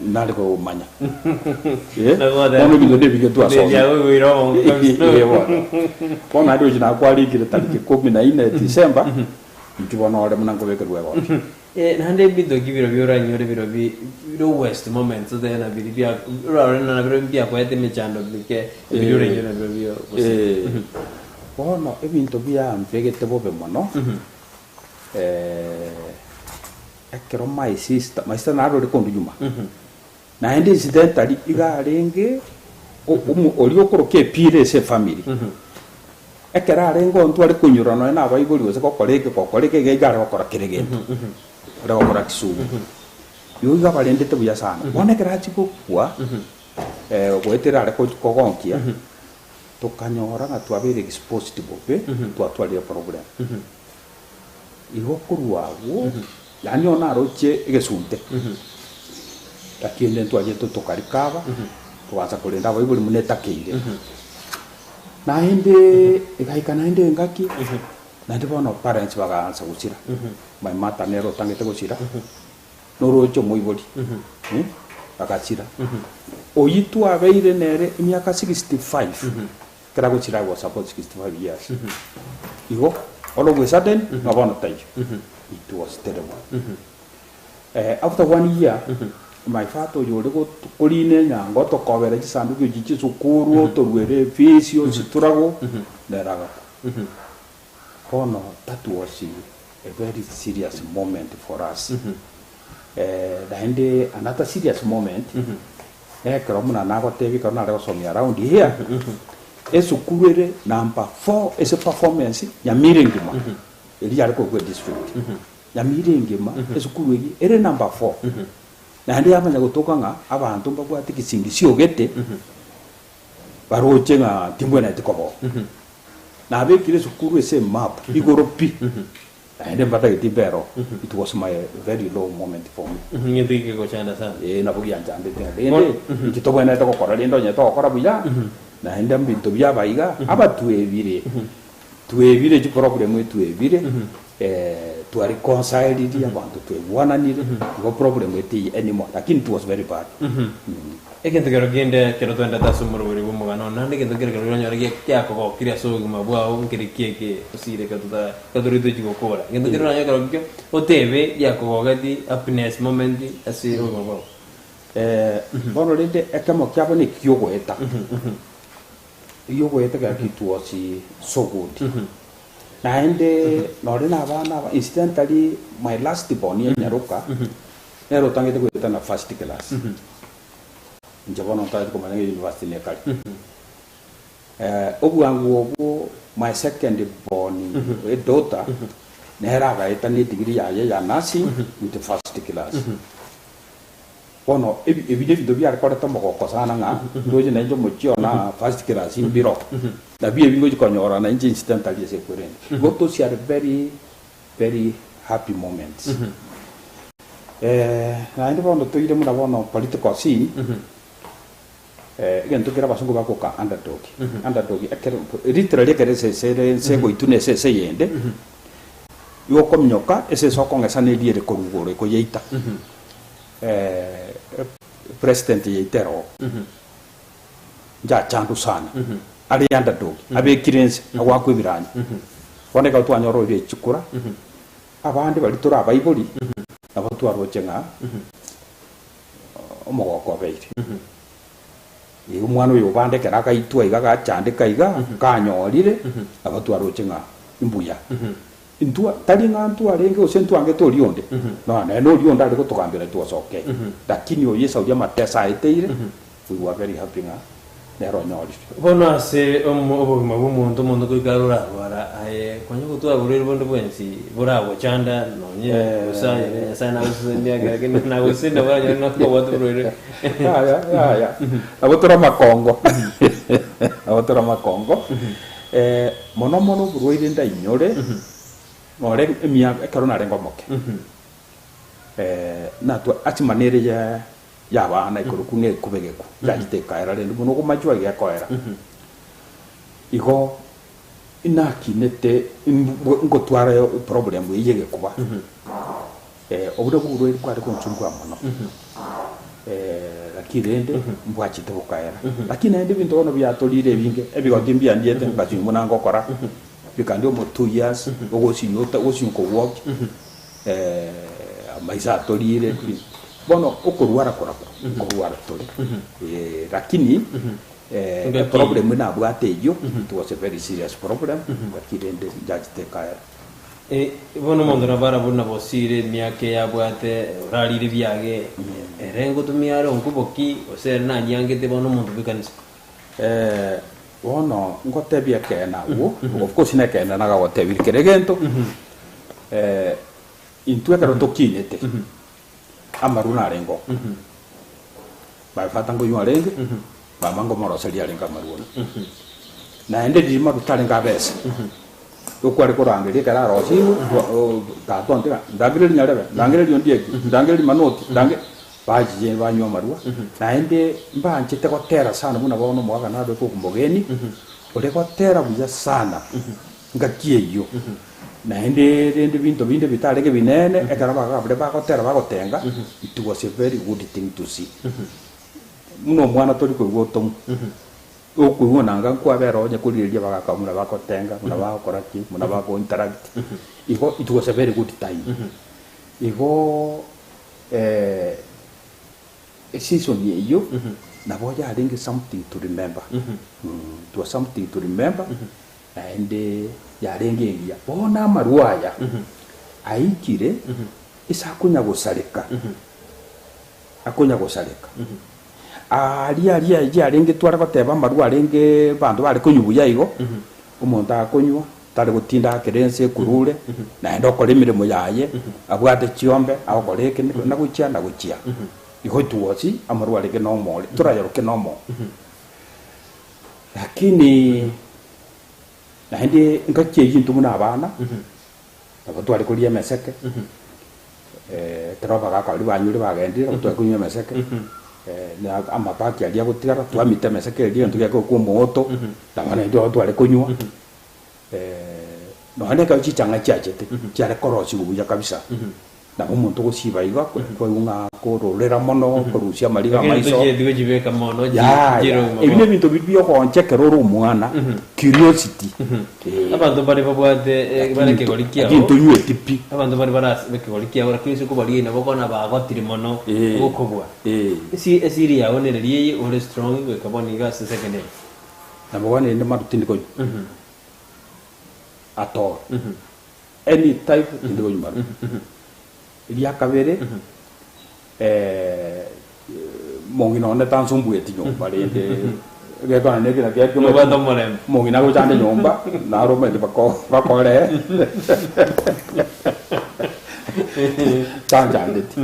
nare komanya. Eh, bono ebinto nebinge twasomire. Eh, bono. Bono naende gochia nakwarikire tariki kumi na ine December, inche bono ore buna nkobekerwa egoti. Eh, naende ebinto ki biro bioranyore biro bi lowest moments otebe na biri bia orarore na biro mbiakoete emechando mike biri orainyore na biro bio gose. Eh, bono ebinto biambegete bobe mono. Ekero my sister, my sister naro ore kondwa nyuma, naende incidentally iga arenge omo oria okoroka epira ase efamiri. Ekero arenge ontwe are koinyora nonye na abaibori gose gokora eke gokora eke iga are gokora kera egento, are gokora Kisumu. Igo iga abarendete buya sana. Bono ekero achia gokwa, goetera are kogonkia. Tokanyora ng'a twabeire exposed bobe, twatwarire problem. Igo korwa agwo, yaani one aroche egesunte, lakini rende ntwachete tokarikaba, togaansa korenda abaibori buna etakeire. Naende egaika naende engaki, naende bono parents bagaansa gosira, my mother nere otangete gosira. Norooche omoibori, agasira. Oyio twabeire nere emiaka 65, ekero agosira I was about 65 years. Igo, all of a sudden, ng'a bono taiyo. It was terrible. After one year, my father oyo ore korina enyango otokobera chisanduki echi chiesukuru, otoruere efees, osituragwo, nere agakwa. Bono that was a very serious moment for us. Naende another serious moment, nekero buna nagotebia ekero nare gosomia around here, esukuru ere number four ase performance Nyamira engima, eria yare korokwa edistrict. Nyamira engima esukuru eyio ere number four. Naende yamanya gotoka ng'a abanto mbabwate egesingisio gete, baroche ng'a timbwenereti koba oo. Nabekire esukuru ase emap igoro pi, naende mbatageti mbere oo. It was my very low moment for me. Ng'ento eke kegochanda sana. Ee, nabo gianchandete ng'a rende inche tobwenerete gokora rende onye togokora buya, naende ebinto biaba iga, abatwebire, twebire chiproblem etwebire, twareconciliri abanto twaigwananire, igo problem eteiyo anymore, lakini it was very bad. Egento kero kende ekero twendete ase omoroberi bw'omogano one, naende egento kere kero oranyore giakogokirie ase obogima bwao nkere ki eke osire ekero totara ekero tore tochi gokora. Egento kere oranyore ekero kio otebe giakogogeti happiness moment ase obogima bwao. Bono rende ekemo kiabo na ekiogoeta, ekiogoeta gaki it was so good. Naende nore na abana aba incidentally my last born enyaroka, nere otangete goeta na first class. Inche bono ntagete komanya ng'a university nekare. Obwango obwo my second born daughter nere agaeta ne degree yaye ya nursing with first class. Bono ebi ebi nebinto biare koreta omogoko sana ng'a ndoche nainche omochie one aa first class mbiro. Nabio ebi ngochi konyora nainche incidentally ase ekwerende. Igo those are very very happy moments. Naende bono toire buna bono political scene. Egento kere abasongo bagoka underdog, underdog ekero literally ekero esese ere ense egoitwa na esese eyende, igo okominyoka esese okong'esa na eria ere korwa igoro ekoyeita. President yaito ere oo, njachandwa sana, are underdog, abekire ense, agoakwa ebiranya. Bono ekero twanyora oria echikura, abande baria tore abaibori, nabo twaroche ng'a. Omogoko obeire. Ee, omwana oyo obande ekero agaitwa iga agachandeka iga, kanyorire, nabo twaroche ng'a imbuya. Intwa, tari ng'a ntwarenge gose ntwangete oria onde, nonya nere na oria onde are gotogambera it was okay. Lakini oyo esauri amatesa aeteire, we were very happy ng'a nere onyorire. Bono ase obogima bw'omonto, omonto goika are orarwara, aye konya gotwara borwaire bonde bwensi boragochanda, nonye gose aye Nyasae nagosesenia ekero kende nagosesenia nabo oranyore nokobwate oborwaire. Yaya, yaya, nabo tore amakongo, nabo tore amakongo, mono mono oborwaire ndainyore, nore emiaka ekero narenge omoke, natwa asthma nere ya. Y'abana ekorokwa ng'a ekubegeku, yachete ekaera rende buna okomachwa iga ekoera. Igo inakinete ngotwara problem eye y'egekuba, obwo nabwo oborwaire bware gonsumbua mono, lakini rende mbwachete bokaera. Lakini naende ebinto bono biatorire ebinge, ebigoti mbiandiete ngasinywa buna ngokora, bikandia omo 2 years, ogosinywa ota ogosinywa kogwokia. Amaiso atorire, bono okorwara korakwo nkorwara tore, lakini eproblem nabwate eyio, it was a very serious problem, lakini rende njachete ekaera. Bono omonto nabo arabwo buna bosire emiaka eye abwate, orarire ebiage, ere ngotumia are onkuboki, gose ere nanyiangete bono omonto bw'ekanisa. Bono ngotebie ekeene agwo, of course nekeene nagagotebirie kera egento, intwe ekero tokinete, amarwa narenge oo, my father nkonywa arenge, mama nkomoroseria arenge amarwa one. Naende riria marwa tarenge abesa, okware korangeria ekero arosirwe, tata onde ng'a ndangereria nyarebe, ndangereria ondieki, ndangereria manoti, ndange. Bachire banywa amarwa, naende mbanchete gotera sana buna bono omogaka nabekwe omogeni, ore gotera buya sana ngaki eyio. Naende rende binto binde bitarenge binene, ekero abagaka baria bagotera bagotenga, it was a very good thing to see. Buna omwana tori koigwa otomu, okoigwa nanga nkwabera onye korigereria abagaka buna bagotenga, buna bagokora ki, buna bago interact, igo it was a very good time. Igo. Eseason eyio nabo yarenge something to remember, it was something to remember naende yarenge engiya. Bono amarwa aya aikire ase akonya gosareka, akonya gosareka, aria aria yarenge tware goteba amarwa arenge abanto bare konywa buya igo, omonto akonywa. Tari gotinda akere ense ekurure, naende okora emeremo yaye, abwate chiombe, agokora eke na gochia na gochia. Igo itwosi amarwa arenge nomo ore, torayaroke nomo. Lakini naende engaki eyio intwe buna abana, nabo tware koria emeseke, ekero abagaka baria banyure bagendire, nabo tware konywa emeseke, na amabaki aria agotigara, twamita emeseke eria egento gekorokwa omooto, nabo naintwe nabo tware konywa. Nonya nekero chichang'a chiachete, chiare korosigwa buya kabisa. Nabo omonto ogosiba igo kwaigwa ng'a akororera mono, korusia amariga Lakini amaiso. tochieti gochibeka mono chi- Yaya, chire obogima ebi bwao. nebinto biria biogooncha ekero ore omwana, curiosity. Eh. Abanto mbare babwate eh, bare ekegori kiabo. Lakini tonyweti pi. Abanto mbare bare ase ekegori kiabo lakini ase okobaria nabo okobona bagotire mono Eh. ogokobua. Eh. Esi esiri yao nere riria eye ore strong goika bono iga ase second eye. Nabo bono rende maru tindi konywa. At all. Any type tindi konywa maru. Eria kabere, mong'ina one tansumbueti nyomba rende egekona na ekina kiaye Nobwate omorembe. Omong'ina agocha ande nyomba naro omanyete bako bakore tanchandeti.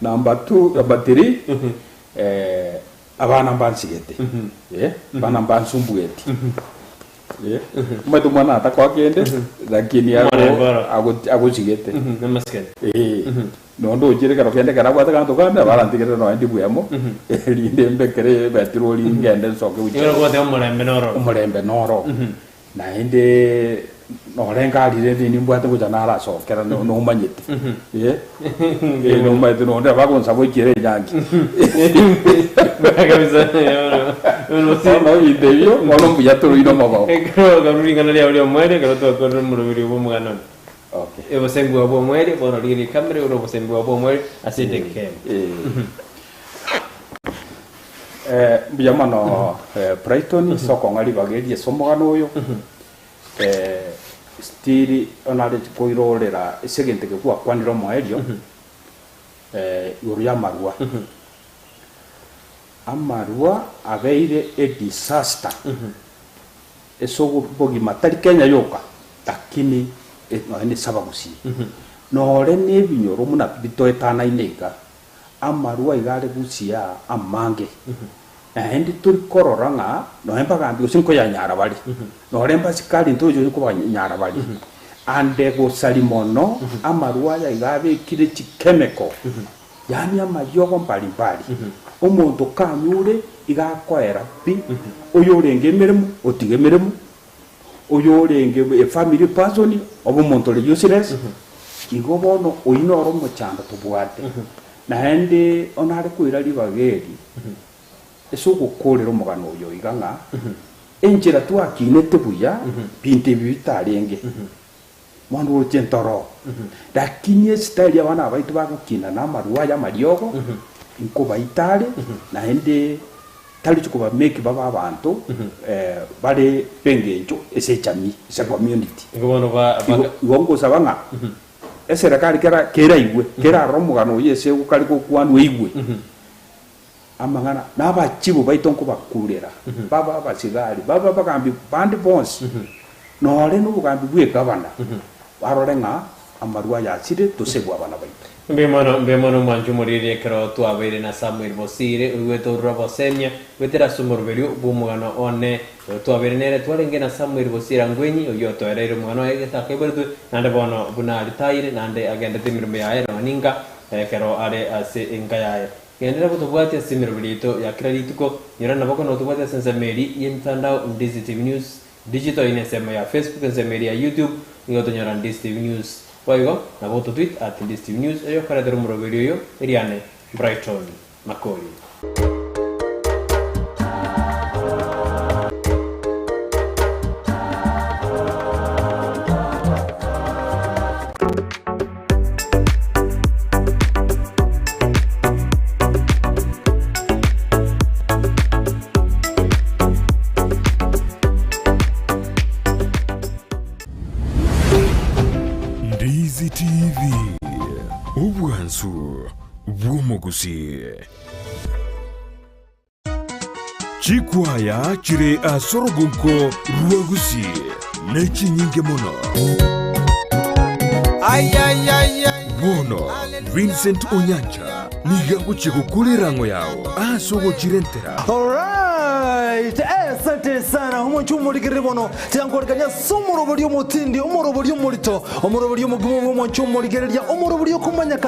Number two, number three, abana mbansigete, abana mbansumbueti. Omanyete omwana atakoa kende, lakini ago- Omorembe oro. ago- agochigete. Namasikani. Eh, nonya ndochire ekero kende ekero abwate aganto kande, nabo arantigere nonya ndibwemo, erinde mbekere ebetirori ngende nsoke gochia Nigo okobwate omorembe noro. omorembe noro. Naende nore nkarire rinde nimbwate gocha narasokera no- nomanyete. Eh, eh, nomanyete nonde nabo agonsaba ochiere enyangi. Kabisa. Bono ebinto ebio, bono mbuya toroire omogoko. Ekero okarua ring'ana riao ri'omoerio, ekero twakorire omoroberi bw'omogano one. Okay. Obosembi bwao bw'omoerio, bono rigereria ekamera igoro obosembi bwao bw'omoerio ase edakika emo. Eh. Mbuya mono Brighton ase okong'a ribaga eri ase omogano oyo. Still onare koirorera ase egento eke gwakwanire omoerio igoro y'amarwa. Amarwa abeire a disaster ase obogima tari Kenya yoka lakini nonya na ase abagusii. Nore na ebinyoro buna bitoetanaine iga, amarwa iga are gusii aa amange. Naende tori korora ng'a nonya mbagambi gose nkoyanyara bare, nore mbasikari ntorochi gose nkobanyara bare. Ande gosari mono amarwa aya iga abekire chichemical. Yaani amariogo mbari mbari. Omonto kanyure iga akoera pi, oyorenge emeremo otiga emeremo, oyorenge a family person obe omonto ore useless, igo bono oyio noro omochando tobwate. Naende onare koira ribaga eri ase ogokorera omogano oyo iga ng'a enchera twakinete buya binto ebi bitarenge. Bono roche ntoro. Lakini esitari abana abaito bagokina namarwa aya amariogo, nkobaita are, naende tari chikobameki babe abanto bare b'engencho ase echamii, ase community. Igo bono ba Igo igo ngosaba ng'a eserekari kera keraigwe, kerarore omogano oyo ase okare gokwanwa eigwe, amang'ana na abachibu baito nkobakurera, babe abasigari, babe abagambi bande bonsi, nore nobogambi bw'egavana, barore ng'a amarwa aya asire tosebwe abana baito. Mbuya mono, mbuya mono omwancho omoriri ekero twabeire na Samuel Bosire, oigwete orure obosemia goetera ase omoroberio bw'omogano one. Ekero twabeire nere twarenge na Samuel Bosire Angwenyi, oyio otoereire omogano oye gete akaiboretwe, naende bono buna aritaire, naende agendete emeremo yaye nonya ninka ekero are ase enka yaye. Genderera gotobwatia ase emeroberi yaito ya kera rituko. Nyora nabo kono otobwate ase ensemo eri y'emitandao Ndizi TV News Digital eye nensemo ya Facebook ensemo eri ya YouTube nigo otonyora Ndizi TV News. Boigo nabo ototweet at Ndizi TV News oyo okoretera omoroberi oyo eriane Brighton Makori. Ndizi TV, obwansu bw'omogusii. Chikwaya chire ase orogonko rwa Gusii nechinyinge mono. Bono Vincent Onyancha nigo agochia gokora erang'o yao ase ogochirentera. Alright, asante sana omonche omorigereri bono tiankorekania ase omorobori omotindi omorobori omorito omorobori omogima bw'omonche omorigereria omorobori okomanyeka.